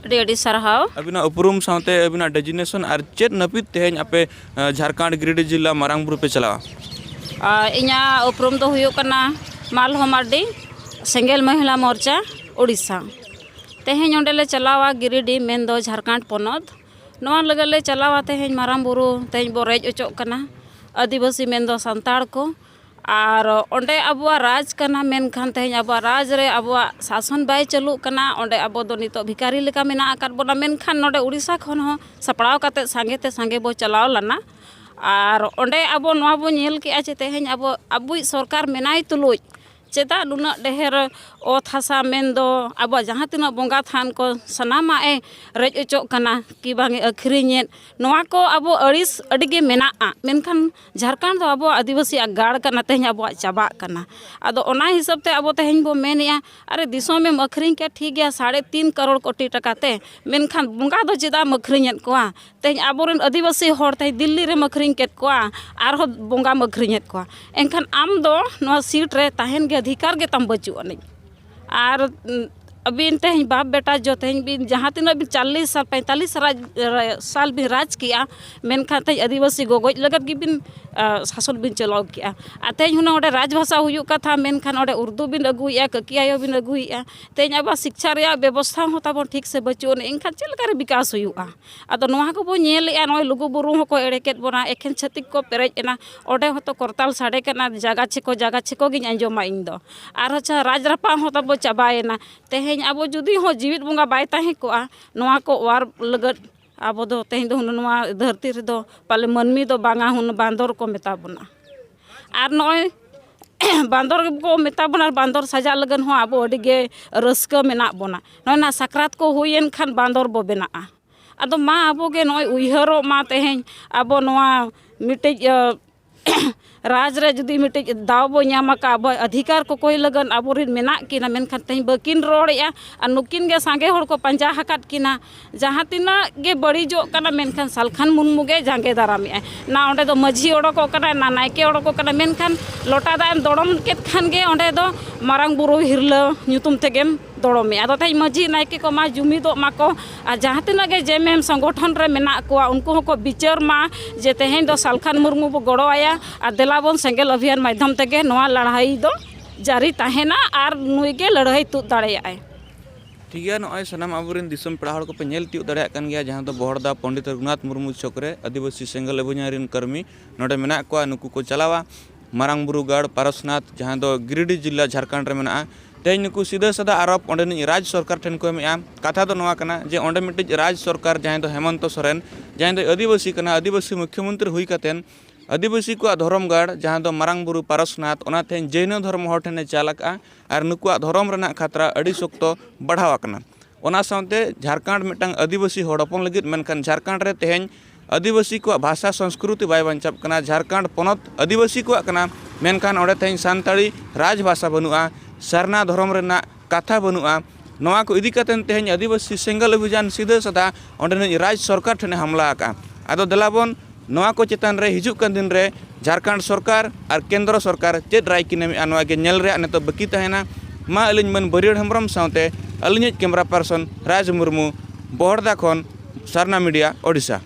ᱟᱹᱰᱤ ᱟᱹᱰᱤ ᱥᱟᱨᱦᱟᱣ᱾ ᱟᱹᱵᱤᱱᱟᱜ ᱩᱯᱨᱩᱢ ᱥᱟᱶᱛᱮ ᱟᱹᱵᱤᱱᱟᱜ designation ᱟᱨ ᱪᱮᱫ ᱱᱟᱹᱯᱤᱛ ᱛᱮᱦᱮᱧ ᱟᱯᱮ, ᱟᱸ, ᱡᱷᱟᱲᱠᱷᱚᱸᱰ ᱜᱤᱨᱤᱰᱤ ᱡᱤᱞᱟ ᱢᱟᱨᱟᱝ ᱵᱩᱨᱩ ᱯᱮ ᱪᱟᱞᱟᱣᱟ? ᱟᱨ ᱤᱧᱟᱹᱜ ᱩᱯᱨᱩᱢ ᱫᱚ ᱦᱩᱭᱩᱜ ᱠᱟᱱᱟ ᱢᱟᱞᱦᱚ ᱢᱟᱨᱰᱤ, ᱥᱮᱸᱜᱮᱞ ᱢᱚᱦᱤᱞᱟ ᱢᱳᱨᱪᱟ, ᱳᱰᱤᱥᱟ᱾ ᱛᱮᱦᱮᱧ ᱚᱸᱰᱮ ᱞᱮ ᱪᱟᱞᱟᱣᱟ ᱜᱤᱨᱤᱰᱤ, ᱢᱮᱱᱫᱚ ᱡᱷᱟᱲᱠᱷᱚᱸᱰ ᱯᱚᱱᱚᱛ᱾ ᱱᱚᱣᱟ ᱞᱟᱹᱜᱤᱫ ᱞᱮ ᱪᱟᱞᱟᱣᱟ ᱛᱮᱦᱮᱧ ᱢᱟᱨᱟᱝ ᱵᱩᱨᱩ, ᱛᱮᱦᱮᱧ ᱵᱚ ᱨᱮᱡ ᱚᱪᱚᱜ ᱠᱟᱱᱟ ᱟᱹᱫᱤᱵᱟᱹᱥᱤ, ᱢᱮᱱᱫᱚ ᱥᱟᱱᱛᱟᱲ ᱠᱚ᱾ ᱟᱨ ᱚᱸᱰᱮ ᱟᱵᱚᱣᱟᱜ ᱨᱟᱡᱽ ᱠᱟᱱᱟ, ᱢᱮᱱᱠᱷᱟᱱ ᱛᱮᱦᱮᱧ ᱟᱵᱚᱣᱟᱜ ᱨᱟᱡᱽ ᱨᱮ ᱟᱵᱚᱣᱟᱜ ᱥᱟᱥᱚᱱ ᱵᱟᱭ ᱪᱟᱹᱞᱩᱜ ᱠᱟᱱᱟ᱾ ᱚᱸᱰᱮ ᱟᱵᱚ ᱫᱚ ᱱᱤᱛᱚᱜ ᱵᱷᱤᱠᱟᱨᱤ ᱞᱮᱠᱟ ᱢᱮᱱᱟᱜ ᱟᱠᱟᱫ ᱵᱚᱱᱟ᱾ ᱢᱮᱱᱠᱷᱟᱱ ᱱᱚᱰᱮ ᱩᱲᱤᱥᱥᱟ ᱠᱷᱚᱱ ᱦᱚᱸ ᱥᱟᱯᱲᱟᱣ ᱠᱟᱛᱮ ᱥᱟᱸᱜᱮ ᱛᱮ ᱥᱟᱸᱜᱮ ᱵᱚ ᱪᱟᱞᱟᱣ ᱞᱮᱱᱟ᱾ ᱟᱨ ᱚᱸᱰᱮ ᱟᱵᱚ ᱱᱚᱣᱟ ᱵᱚ ᱧᱮᱞ ᱠᱮᱜᱼᱟ ᱡᱮ ᱛᱮᱦᱮᱧ ᱟᱵᱚ, ᱟᱵᱚᱭᱤᱡ ᱥᱚᱨᱠᱟᱨ ᱢᱮᱱᱟᱭ ᱛᱩᱞᱩᱡ ᱪᱮᱫᱟᱜ ᱱᱩᱱᱟᱹᱜ ᱰᱷᱮᱨ ᱚᱛ ᱦᱟᱥᱟ ᱢᱮᱱᱫᱚ ᱟᱵᱚᱣᱟᱜ ᱡᱟᱦᱟᱸ ᱛᱤᱱᱟᱹᱜ ᱵᱚᱸᱜᱟ ᱛᱷᱟᱱ ᱠᱚ ᱥᱟᱱᱟᱢᱟᱜ ᱮ ᱨᱮᱡ ᱚᱪᱚᱜ ᱠᱟᱱᱟ ᱠᱤ ᱵᱟᱝ ᱮ ᱟᱹᱠᱷᱨᱤᱧᱮᱫ? ᱱᱚᱣᱟ ᱠᱚ ᱟᱵᱚ ᱟᱹᱲᱤᱥ ᱟᱹᱰᱤ ᱜᱮ ᱢᱮᱱᱟᱜᱼᱟ᱾ ᱢᱮᱱᱠᱷᱟᱱ ᱡᱷᱟᱲᱠᱷᱚᱸᱰ ᱫᱚ ᱟᱵᱚᱣᱟᱜ ᱟᱹᱫᱤᱵᱟᱹᱥᱤᱭᱟᱜ ᱜᱟᱲ ᱠᱟᱱᱟ, ᱛᱮᱦᱮᱧ ᱟᱵᱚᱣᱟᱜ ᱪᱟᱵᱟᱜ ᱠᱟᱱᱟ᱾ ᱟᱫᱚ ᱚᱱᱟ ᱦᱤᱥᱟᱹᱵ ᱛᱮ ᱟᱵᱚ ᱛᱮᱦᱮᱧ ᱵᱚ ᱢᱮᱱᱮᱜᱼᱟ, ᱟᱨᱮ ᱫᱤᱥᱚᱢ ᱮᱢ ᱟᱹᱠᱷᱨᱤᱧ ᱠᱮᱭᱟ ᱴᱷᱤᱠ ᱜᱮᱭᱟ ᱥᱟᱲᱮ ᱛᱤᱱ ᱠᱟᱨᱳᱲ ᱠᱳᱴᱤ ᱴᱟᱠᱟ ᱛᱮ, ᱢᱮᱱᱠᱷᱟᱱ ᱵᱚᱸᱜᱟ ᱫᱚ ᱪᱮᱫᱟᱜ ᱮᱢ ᱟᱹᱠᱷᱨᱤᱧᱮᱫ ᱠᱚᱣᱟ? ᱛᱮᱦᱮᱧ ᱟᱵᱚᱨᱮᱱ ᱟᱹᱫᱤᱵᱟᱹᱥᱤ ᱦᱚᱲ ᱛᱮᱦᱮᱧ ᱫᱤᱞᱞᱤ ᱨᱮᱢ ᱟᱹᱠᱷᱨᱤᱧ ᱠᱮᱫ ᱠᱚᱣᱟ, ᱟᱨᱦᱚᱸ ᱵᱚᱸᱜᱟᱢ ᱟᱹᱠᱷᱨᱤᱧᱮᱫ ᱠᱚᱣᱟ, ᱮᱱᱠᱷᱟᱱ ᱟᱢ ᱫᱚ ᱱᱚᱣᱟ ᱥᱤᱴ ᱨᱮ ᱛᱟᱦᱮᱱ ᱜᱮ ᱚᱫᱷᱤᱠᱟᱨ ᱜᱮ ᱛᱟᱢ ᱵᱟᱹᱪᱩᱜ ᱟᱹᱱᱤᱡ᱾ ᱟᱨ, ᱩᱸ, ᱟᱹᱵᱤᱱ ᱛᱮᱦᱮᱧ ᱵᱟᱯ ᱵᱮᱴᱟ ᱡᱚ ᱛᱮᱦᱮᱧ ᱵᱤᱱ ᱡᱟᱦᱟᱸ ᱛᱤᱱᱟᱹᱜ ᱵᱤᱱ ᱪᱟᱞᱞᱤᱥ ᱥᱟᱞ, ᱯᱚᱸᱭᱛᱟᱞᱞᱤᱥ ᱨᱟᱡᱽ, ᱨᱟ-, ᱥᱟᱞ ᱵᱤᱱ ᱨᱟᱡᱽ ᱠᱮᱜᱼᱟ, ᱢᱮᱱᱠᱷᱟᱱ ᱛᱮᱦᱮᱧ ᱟᱹᱫᱤᱵᱟᱹᱥᱤ ᱜᱚᱜᱚᱡ ᱞᱟᱹᱜᱤᱫ ᱜᱮᱵᱤᱱ, ᱟ, ᱥᱟᱥᱚᱱ ᱵᱤᱱ ᱪᱟᱞᱟᱣ ᱠᱮᱜᱼᱟ᱾ ᱟᱨ ᱛᱮᱦᱮᱧ ᱦᱩᱱᱟᱹᱝ ᱚᱸᱰᱮ ᱨᱟᱡᱽ ᱵᱷᱟᱥᱟ ᱦᱩᱭᱩᱜ ᱠᱟᱛᱷᱟ, ᱢᱮᱱᱠᱷᱟᱱ ᱚᱸᱰᱮ ᱩᱨᱫᱩ ᱵᱤᱱ ᱟᱹᱜᱩᱭᱮᱜᱼᱟ, ᱠᱟᱹᱠᱤ ᱟᱭᱳ ᱵᱤᱱ ᱟᱹᱜᱩᱭᱮᱜᱼᱟ᱾ ᱛᱮᱦᱮᱧ ᱟᱵᱚᱣᱟᱜ ᱥᱤᱠᱪᱷᱟ ᱨᱮᱭᱟᱜ ᱵᱮᱵᱚᱥᱛᱷᱟ ᱦᱚᱸ ᱛᱟᱵᱚᱱ ᱴᱷᱤᱠ ᱥᱮ ᱵᱟᱹᱪᱩᱜ ᱟᱹᱱᱤᱡ, ᱮᱱᱠᱷᱟᱱ ᱪᱮᱫ ᱞᱮᱠᱟᱨᱮ ᱵᱤᱠᱟᱥ ᱦᱩᱭᱩᱜᱼᱟ? ᱟᱫᱚ ᱱᱚᱣᱟ ᱠᱚᱵᱚ ᱧᱮᱞᱮᱜᱼᱟ, ᱱᱚᱜᱼᱚᱭ ᱞᱩᱜᱩ ᱵᱩᱨᱩ ᱦᱚᱸᱠᱚ ᱮᱲᱮ ᱠᱮᱫ ᱵᱚᱱᱟ, ᱮᱠᱷᱮᱱ ᱪᱷᱟᱹᱛᱤᱠ ᱠᱚ ᱯᱮᱨᱮᱡ ᱮᱱᱟ, ᱚᱸᱰᱮ ᱦᱚᱸᱛᱚ ᱠᱚᱨᱛᱟᱞ ᱥᱟᱰᱮ ᱠᱟᱱᱟ, ᱡᱟᱜᱟ ᱪᱷᱮᱠᱚ, ᱡᱟᱜᱟ ᱪᱷᱮᱠᱚ ᱜᱤᱧ ᱟᱸᱡᱚᱢᱟ ᱤᱧ ᱫᱚ᱾ ᱟᱨ ᱟᱪᱪᱷᱟ, ᱨᱟᱡᱽ ᱨᱟᱯᱟᱜ ᱦᱚᱸ ᱛᱟᱵᱚ ᱪᱟᱵᱟᱭᱮᱱᱟ᱾ ᱛᱮᱦᱮᱧ ᱟᱵᱚ ᱡᱩᱫᱤ ᱦᱚᱸ ᱡᱤᱣᱤᱫ ᱵᱚᱸᱜᱟ ᱵᱟᱭ ᱛᱟᱦᱮᱸ ᱠᱚᱜᱼᱟ, ᱱᱚᱣᱟ ᱠᱚ ᱚᱣᱟᱨ ᱞᱟᱹᱜᱤᱫ ᱟᱵᱚ ᱫᱚ ᱛᱮᱦᱮᱧ ᱫᱚ ᱦᱩᱱᱟᱹᱝ ᱱᱚᱣᱟ ᱫᱷᱟᱹᱨᱛᱤ ᱨᱮᱫᱚ ᱯᱟᱞᱮ ᱢᱟᱹᱱᱢᱤ ᱫᱚ ᱵᱟᱝᱟ, ᱦᱩᱱᱟᱹᱝ ᱵᱟᱸᱫᱚᱨ ᱠᱚ ᱢᱮᱛᱟ ᱵᱚᱱᱟ᱾ ᱟᱨ ᱱᱚᱜᱼᱚᱭ ᱵᱟᱸᱫᱚᱨ ᱜᱮᱠᱚ ᱢᱮᱛᱟ ᱵᱚᱱᱟ, ᱵᱟᱸᱫᱚᱨ ᱥᱟᱡᱟᱜ ᱞᱟᱹᱜᱤᱫ ᱦᱚᱸ ᱟᱵᱚ ᱟᱹᱰᱤ ᱜᱮ ᱨᱟᱹᱥᱠᱟᱹ ᱢᱮᱱᱟᱜ ᱵᱚᱱᱟ᱾ ᱱᱚᱜᱼᱚᱭ ᱱᱟ ᱥᱟᱠᱨᱟᱛ ᱠᱚ ᱦᱩᱭᱮᱱ ᱠᱷᱟᱱ ᱵᱟᱸᱫᱚᱨ ᱵᱚ ᱵᱮᱱᱟᱜᱼᱟ᱾ ᱟᱫᱚ ᱢᱟ ᱟᱵᱚ ᱜᱮ ᱱᱚᱜᱼᱚᱭ ᱩᱭᱦᱟᱹᱨᱚᱜ ᱢᱟ ᱛᱮᱦᱮᱧ ᱟᱵᱚ ᱱᱚᱣᱟ ᱢᱤᱫᱴᱤᱡ, ᱟᱹ, ᱨᱟᱡᱽ ᱨᱮ ᱡᱩᱫᱤ ᱢᱤᱫᱴᱤᱡ ᱫᱟᱣ ᱵᱚ ᱧᱟᱢ ᱟᱠᱟᱫ, ᱟᱵᱚᱣᱟᱜ ᱚᱫᱷᱤᱠᱟᱨ ᱠᱚ ᱠᱚᱭ ᱞᱟᱹᱜᱤᱫ ᱟᱵᱚᱨᱮᱱ ᱢᱮᱱᱟᱜ ᱠᱤᱱᱟ, ᱢᱮᱱᱠᱷᱟᱱ ᱛᱮᱦᱮᱧ ᱵᱟᱹᱠᱤᱱ ᱨᱚᱲᱮᱜᱼᱟ᱾ ᱟᱨ ᱱᱩᱠᱤᱱ ᱜᱮ ᱥᱟᱸᱜᱮ ᱦᱚᱲ ᱠᱚ ᱯᱟᱸᱡᱟ ᱟᱠᱟᱫ ᱠᱤᱱᱟ᱾ ᱡᱟᱦᱟᱸ ᱛᱤᱱᱟᱹᱜ ᱜᱮ ᱵᱟᱹᱲᱤᱡᱚᱜ ᱠᱟᱱᱟ, ᱢᱮᱱᱠᱷᱟᱱ ᱥᱟᱞᱠᱷᱟᱱ ᱢᱩᱨᱢᱩ ᱜᱮ ᱡᱟᱸᱜᱮ ᱫᱟᱨᱟᱢᱮᱜᱼᱟᱭ᱾ ᱱᱟ ᱚᱸᱰᱮ ᱫᱚ ᱢᱟᱹᱡᱷᱤ ᱚᱰᱚᱠᱚᱜ ᱠᱟᱱᱟᱭ, ᱱᱟ ᱱᱟᱭᱠᱮ ᱚᱰᱚᱠᱚᱜ ᱠᱟᱱᱟᱭ, ᱢᱮᱱᱠᱷᱟᱱ ᱞᱚᱴᱟ ᱫᱟᱜ ᱮᱢ ᱫᱚᱲᱚᱢ ᱠᱮᱫ ᱠᱷᱟᱱ ᱜᱮ ᱚᱸᱰᱮ ᱫᱚ ᱢᱟᱨᱟᱝ ᱵᱩᱨᱩ ᱦᱤᱨᱞᱟᱹ ᱧᱩᱛᱩᱢ ᱛᱮᱜᱮᱢ ᱫᱚᱲᱚᱢᱮᱜᱼᱟ᱾ ᱟᱫᱚ ᱛᱮᱦᱮᱧ ᱢᱟᱹᱡᱷᱤ ᱱᱟᱭᱠᱮ ᱠᱚ ᱢᱟ ᱡᱩᱢᱤᱫᱚᱜ ᱢᱟᱠᱚ, ᱟᱨ ᱡᱟᱦᱟᱸ ᱛᱤᱱᱟᱹᱜ ᱜᱮ ᱡᱮ ᱮᱢ ᱮᱢ ᱥᱚᱝᱜᱚᱴᱷᱚᱱ ᱨᱮ ᱢᱮᱱᱟᱜ ᱠᱚᱣᱟ, ᱩᱱᱠᱩ ᱦᱚᱸᱠᱚ ᱵᱤᱪᱟᱹᱨ ᱢᱟ ᱡᱮ ᱛᱮᱦᱮᱧ ᱫᱚ ᱥᱟᱞᱠᱷᱟᱱ ᱢᱩᱨᱢᱩ ᱵᱚ ᱜᱚᱲᱚ ᱟᱭᱟ, ᱟᱨ ᱫᱮᱞᱟ ᱵᱚᱱ ᱥᱮᱸᱜᱮᱞ ᱚᱵᱷᱤᱭᱟᱱ ᱢᱟᱫᱽᱫᱷᱚᱢ ᱛᱮᱜᱮ ᱱᱚᱣᱟ ᱞᱟᱹᱲᱦᱟᱹᱭ ᱫᱚ ᱡᱟᱹᱨᱤ ᱛᱟᱦᱮᱱᱟ ᱟᱨ ᱱᱩᱭ ᱜᱮ ᱞᱟᱹᱲᱦᱟᱹᱭ ᱛᱩᱫ ᱫᱟᱲᱮᱭᱟᱜᱼᱟᱭ᱾ ᱴᱷᱤᱠ ᱜᱮᱭᱟ, ᱱᱚᱜᱼᱚᱭ ᱥᱟᱱᱟᱢ ᱟᱵᱚᱨᱮᱱ ᱫᱤᱥᱚᱢ ᱯᱮᱲᱟ ᱦᱚᱲ ᱠᱚᱯᱮ ᱧᱮᱞ ᱛᱤᱭᱳᱜ ᱫᱟᱲᱮᱭᱟᱜ ᱠᱟᱱ ᱜᱮᱭᱟ, ᱡᱟᱦᱟᱸ ᱫᱚ ᱵᱚᱦᱚᱲᱫᱟ ᱯᱚᱱᱰᱤᱛ ᱨᱚᱜᱷᱩᱱᱟᱛᱷ ᱢᱩᱨᱢᱩ ᱪᱷᱚᱠ ᱨᱮ ᱟᱹᱫᱤᱵᱟᱹᱥᱤ ᱥᱮᱸᱜᱮᱞ ᱚᱵᱷᱤᱡᱟᱱ ᱨᱮᱱ ᱠᱟᱹᱨᱢᱤ ᱱᱚᱰᱮ ᱢᱮᱱᱟᱜ ᱠᱚᱣᱟ᱾ ᱱᱩᱠᱩ ᱠᱚ ᱪᱟᱞᱟᱣᱟ ᱢᱟᱨᱟᱝ ᱵᱩᱨᱩ ᱜᱟᱲ ᱯᱟᱨᱚᱥᱱᱟᱛᱷ, ᱡᱟᱦᱟᱸ ᱫᱚ ᱜᱤᱨᱤᱰᱤ ᱡᱤᱞᱟ ᱡᱷᱟᱲᱠᱷᱚᱸᱰ ᱨᱮ ᱢᱮᱱᱟᱜᱼᱟ᱾ ᱛᱮᱦᱮᱧ ᱱᱩᱠᱩ ᱥᱤᱫᱷᱟᱹ ᱥᱟᱫᱟ ᱟᱨᱳᱯ ᱚᱸᱰᱮᱱᱤᱡ ᱨᱟᱡᱽ ᱥᱚᱨᱠᱟᱨ ᱴᱷᱮᱱ ᱠᱚ ᱮᱢᱮᱜᱼᱟ᱾ ᱠᱟᱛᱷᱟ ᱫᱚ ᱱᱚᱣᱟ ᱠᱟᱱᱟ ᱡᱮ ᱚᱸᱰᱮ ᱢᱤᱫᱴᱤᱡ ᱨᱟᱡᱽ ᱥᱚᱨᱠᱟᱨ, ᱡᱟᱦᱟᱸᱭ ᱫᱚ ᱦᱮᱢᱚᱱᱛᱚ ᱥᱚᱨᱮᱱ, ᱡᱟᱦᱟᱸᱭ ᱫᱚ ᱟᱹᱫᱤᱵᱟᱹᱥᱤ ᱠᱟᱱᱟ, ᱟᱹᱫᱤᱵᱟᱹᱥᱤ ᱢᱩᱠᱷᱭᱚᱢᱚᱱᱛᱨᱤ ᱦᱩᱭ ᱠᱟᱛᱮᱱ ᱟᱹᱫᱤᱵᱟᱹᱥᱤ ᱠᱚᱣᱟᱜ ᱫᱷᱚᱨᱚᱢ ᱜᱟᱲ, ᱡᱟᱦᱟᱸ ᱫᱚ ᱢᱟᱨᱟᱝ ᱵᱩᱨᱩ ᱯᱟᱨᱚᱥᱱᱟᱛᱷ, ᱚᱱᱟ ᱛᱮᱦᱮᱧ ᱡᱟᱹᱭᱱᱚ ᱫᱷᱚᱨᱚᱢ ᱦᱚᱲ ᱴᱷᱮᱱᱮ ᱪᱟᱞ ᱟᱠᱟᱜᱼᱟ᱾ ᱟᱨ ᱱᱩᱠᱩᱣᱟᱜ ᱫᱷᱚᱨᱚᱢ ᱨᱮᱱᱟᱜ ᱠᱷᱟᱛᱨᱟ ᱟᱹᱰᱤ ᱥᱚᱠᱛᱚ ᱵᱟᱲᱦᱟᱣ ᱟᱠᱟᱱᱟ᱾ ᱚᱱᱟ ᱥᱟᱶᱛᱮ ᱡᱷᱟᱲᱠᱷᱚᱸᱰ ᱢᱤᱫᱴᱟᱝ ᱟᱹᱫᱤᱵᱟᱹᱥᱤ ᱦᱚᱲ ᱦᱚᱯᱚᱱ ᱞᱟᱹᱜᱤᱫ, ᱢᱮᱱᱠᱷᱟᱱ ᱡᱷᱟᱲᱠᱷᱚᱸᱰ ᱨᱮ ᱛᱮᱦᱮᱧ ᱟᱹᱫᱤᱵᱟᱹᱥᱤ ᱠᱚᱣᱟᱜ ᱵᱷᱟᱥᱟ ᱥᱚᱝᱥᱠᱨᱤᱛᱤ ᱵᱟᱭ ᱵᱟᱧᱪᱟᱜ ᱠᱟᱱᱟ᱾ ᱡᱷᱟᱲᱠᱷᱚᱸᱰ ᱯᱚᱱᱚᱛ ᱟᱹᱫᱤᱵᱟᱹᱥᱤ ᱠᱚᱣᱟᱜ ᱠᱟᱱᱟ, ᱢᱮᱱᱠᱷᱟᱱ ᱚᱸᱰᱮ ᱛᱮᱦᱮᱧ ᱥᱟᱱᱛᱟᱲᱤ ᱨᱟᱡᱽ ᱵᱷᱟᱥᱟ ᱵᱟᱹᱱᱩᱜᱼᱟ, ᱥᱟᱨᱱᱟ ᱫᱷᱚᱨᱚᱢ ᱨᱮᱱᱟᱜ ᱠᱟᱛᱷᱟ ᱵᱟᱹᱱᱩᱜᱼᱟ᱾ ᱱᱚᱣᱟ ᱠᱚ ᱤᱫᱤ ᱠᱟᱛᱮ ᱛᱮᱦᱮᱧ ᱟᱹᱫᱤᱵᱟᱹᱥᱤ ᱥᱮᱸᱜᱮᱞ ᱚᱵᱷᱤᱡᱟᱱ ᱥᱤᱫᱷᱟᱹ ᱥᱟᱫᱟ ᱚᱸᱰᱮᱱᱤᱡ ᱨᱟᱡᱽ ᱥᱚᱨᱠᱟᱨ ᱴᱷᱮᱱᱮ ᱦᱟᱢᱞᱟ ᱟᱠᱟᱫᱼᱟ᱾ ᱟᱫᱚ ᱫᱮᱞᱟ ᱵᱚᱱ ᱱᱚᱣᱟ ᱠᱚ ᱪᱮᱛᱟᱱ ᱨᱮ ᱦᱤᱡᱩᱜ ᱠᱟᱱ ᱫᱤᱱ ᱨᱮ ᱡᱷᱟᱲᱠᱷᱚᱸᱰ ᱥᱚᱨᱠᱟᱨ ᱟᱨ ᱠᱮᱱᱫᱨᱚ ᱥᱚᱨᱠᱟᱨ ᱪᱮᱫ ᱨᱟᱭ ᱠᱤᱱ ᱮᱢᱮᱜᱼᱟ, ᱱᱚᱣᱟ ᱜᱮ ᱧᱮᱞ ᱨᱮᱭᱟᱜ ᱱᱤᱛᱚᱜ ᱵᱟᱹᱠᱤ ᱛᱟᱦᱮᱱᱟ᱾ ᱢᱟ ᱟᱹᱞᱤᱧ ᱢᱟᱹᱱ ᱵᱟᱹᱨᱭᱟᱹᱲ ᱦᱮᱢᱵᱨᱚᱢ ᱥᱟᱶᱛᱮ ᱟᱹᱞᱤᱧᱤᱡ ᱠᱮᱢᱨᱟ ᱯᱟᱨᱥᱚᱱ ᱨᱟᱡᱽ ᱢᱩᱨᱢᱩ, ᱵᱚᱦᱚᱲᱫᱟ ᱠᱷᱚᱱ ᱥᱟᱨᱱᱟ ᱢᱤᱰᱤᱭᱟ, ᱳᱰᱤᱥᱟ᱾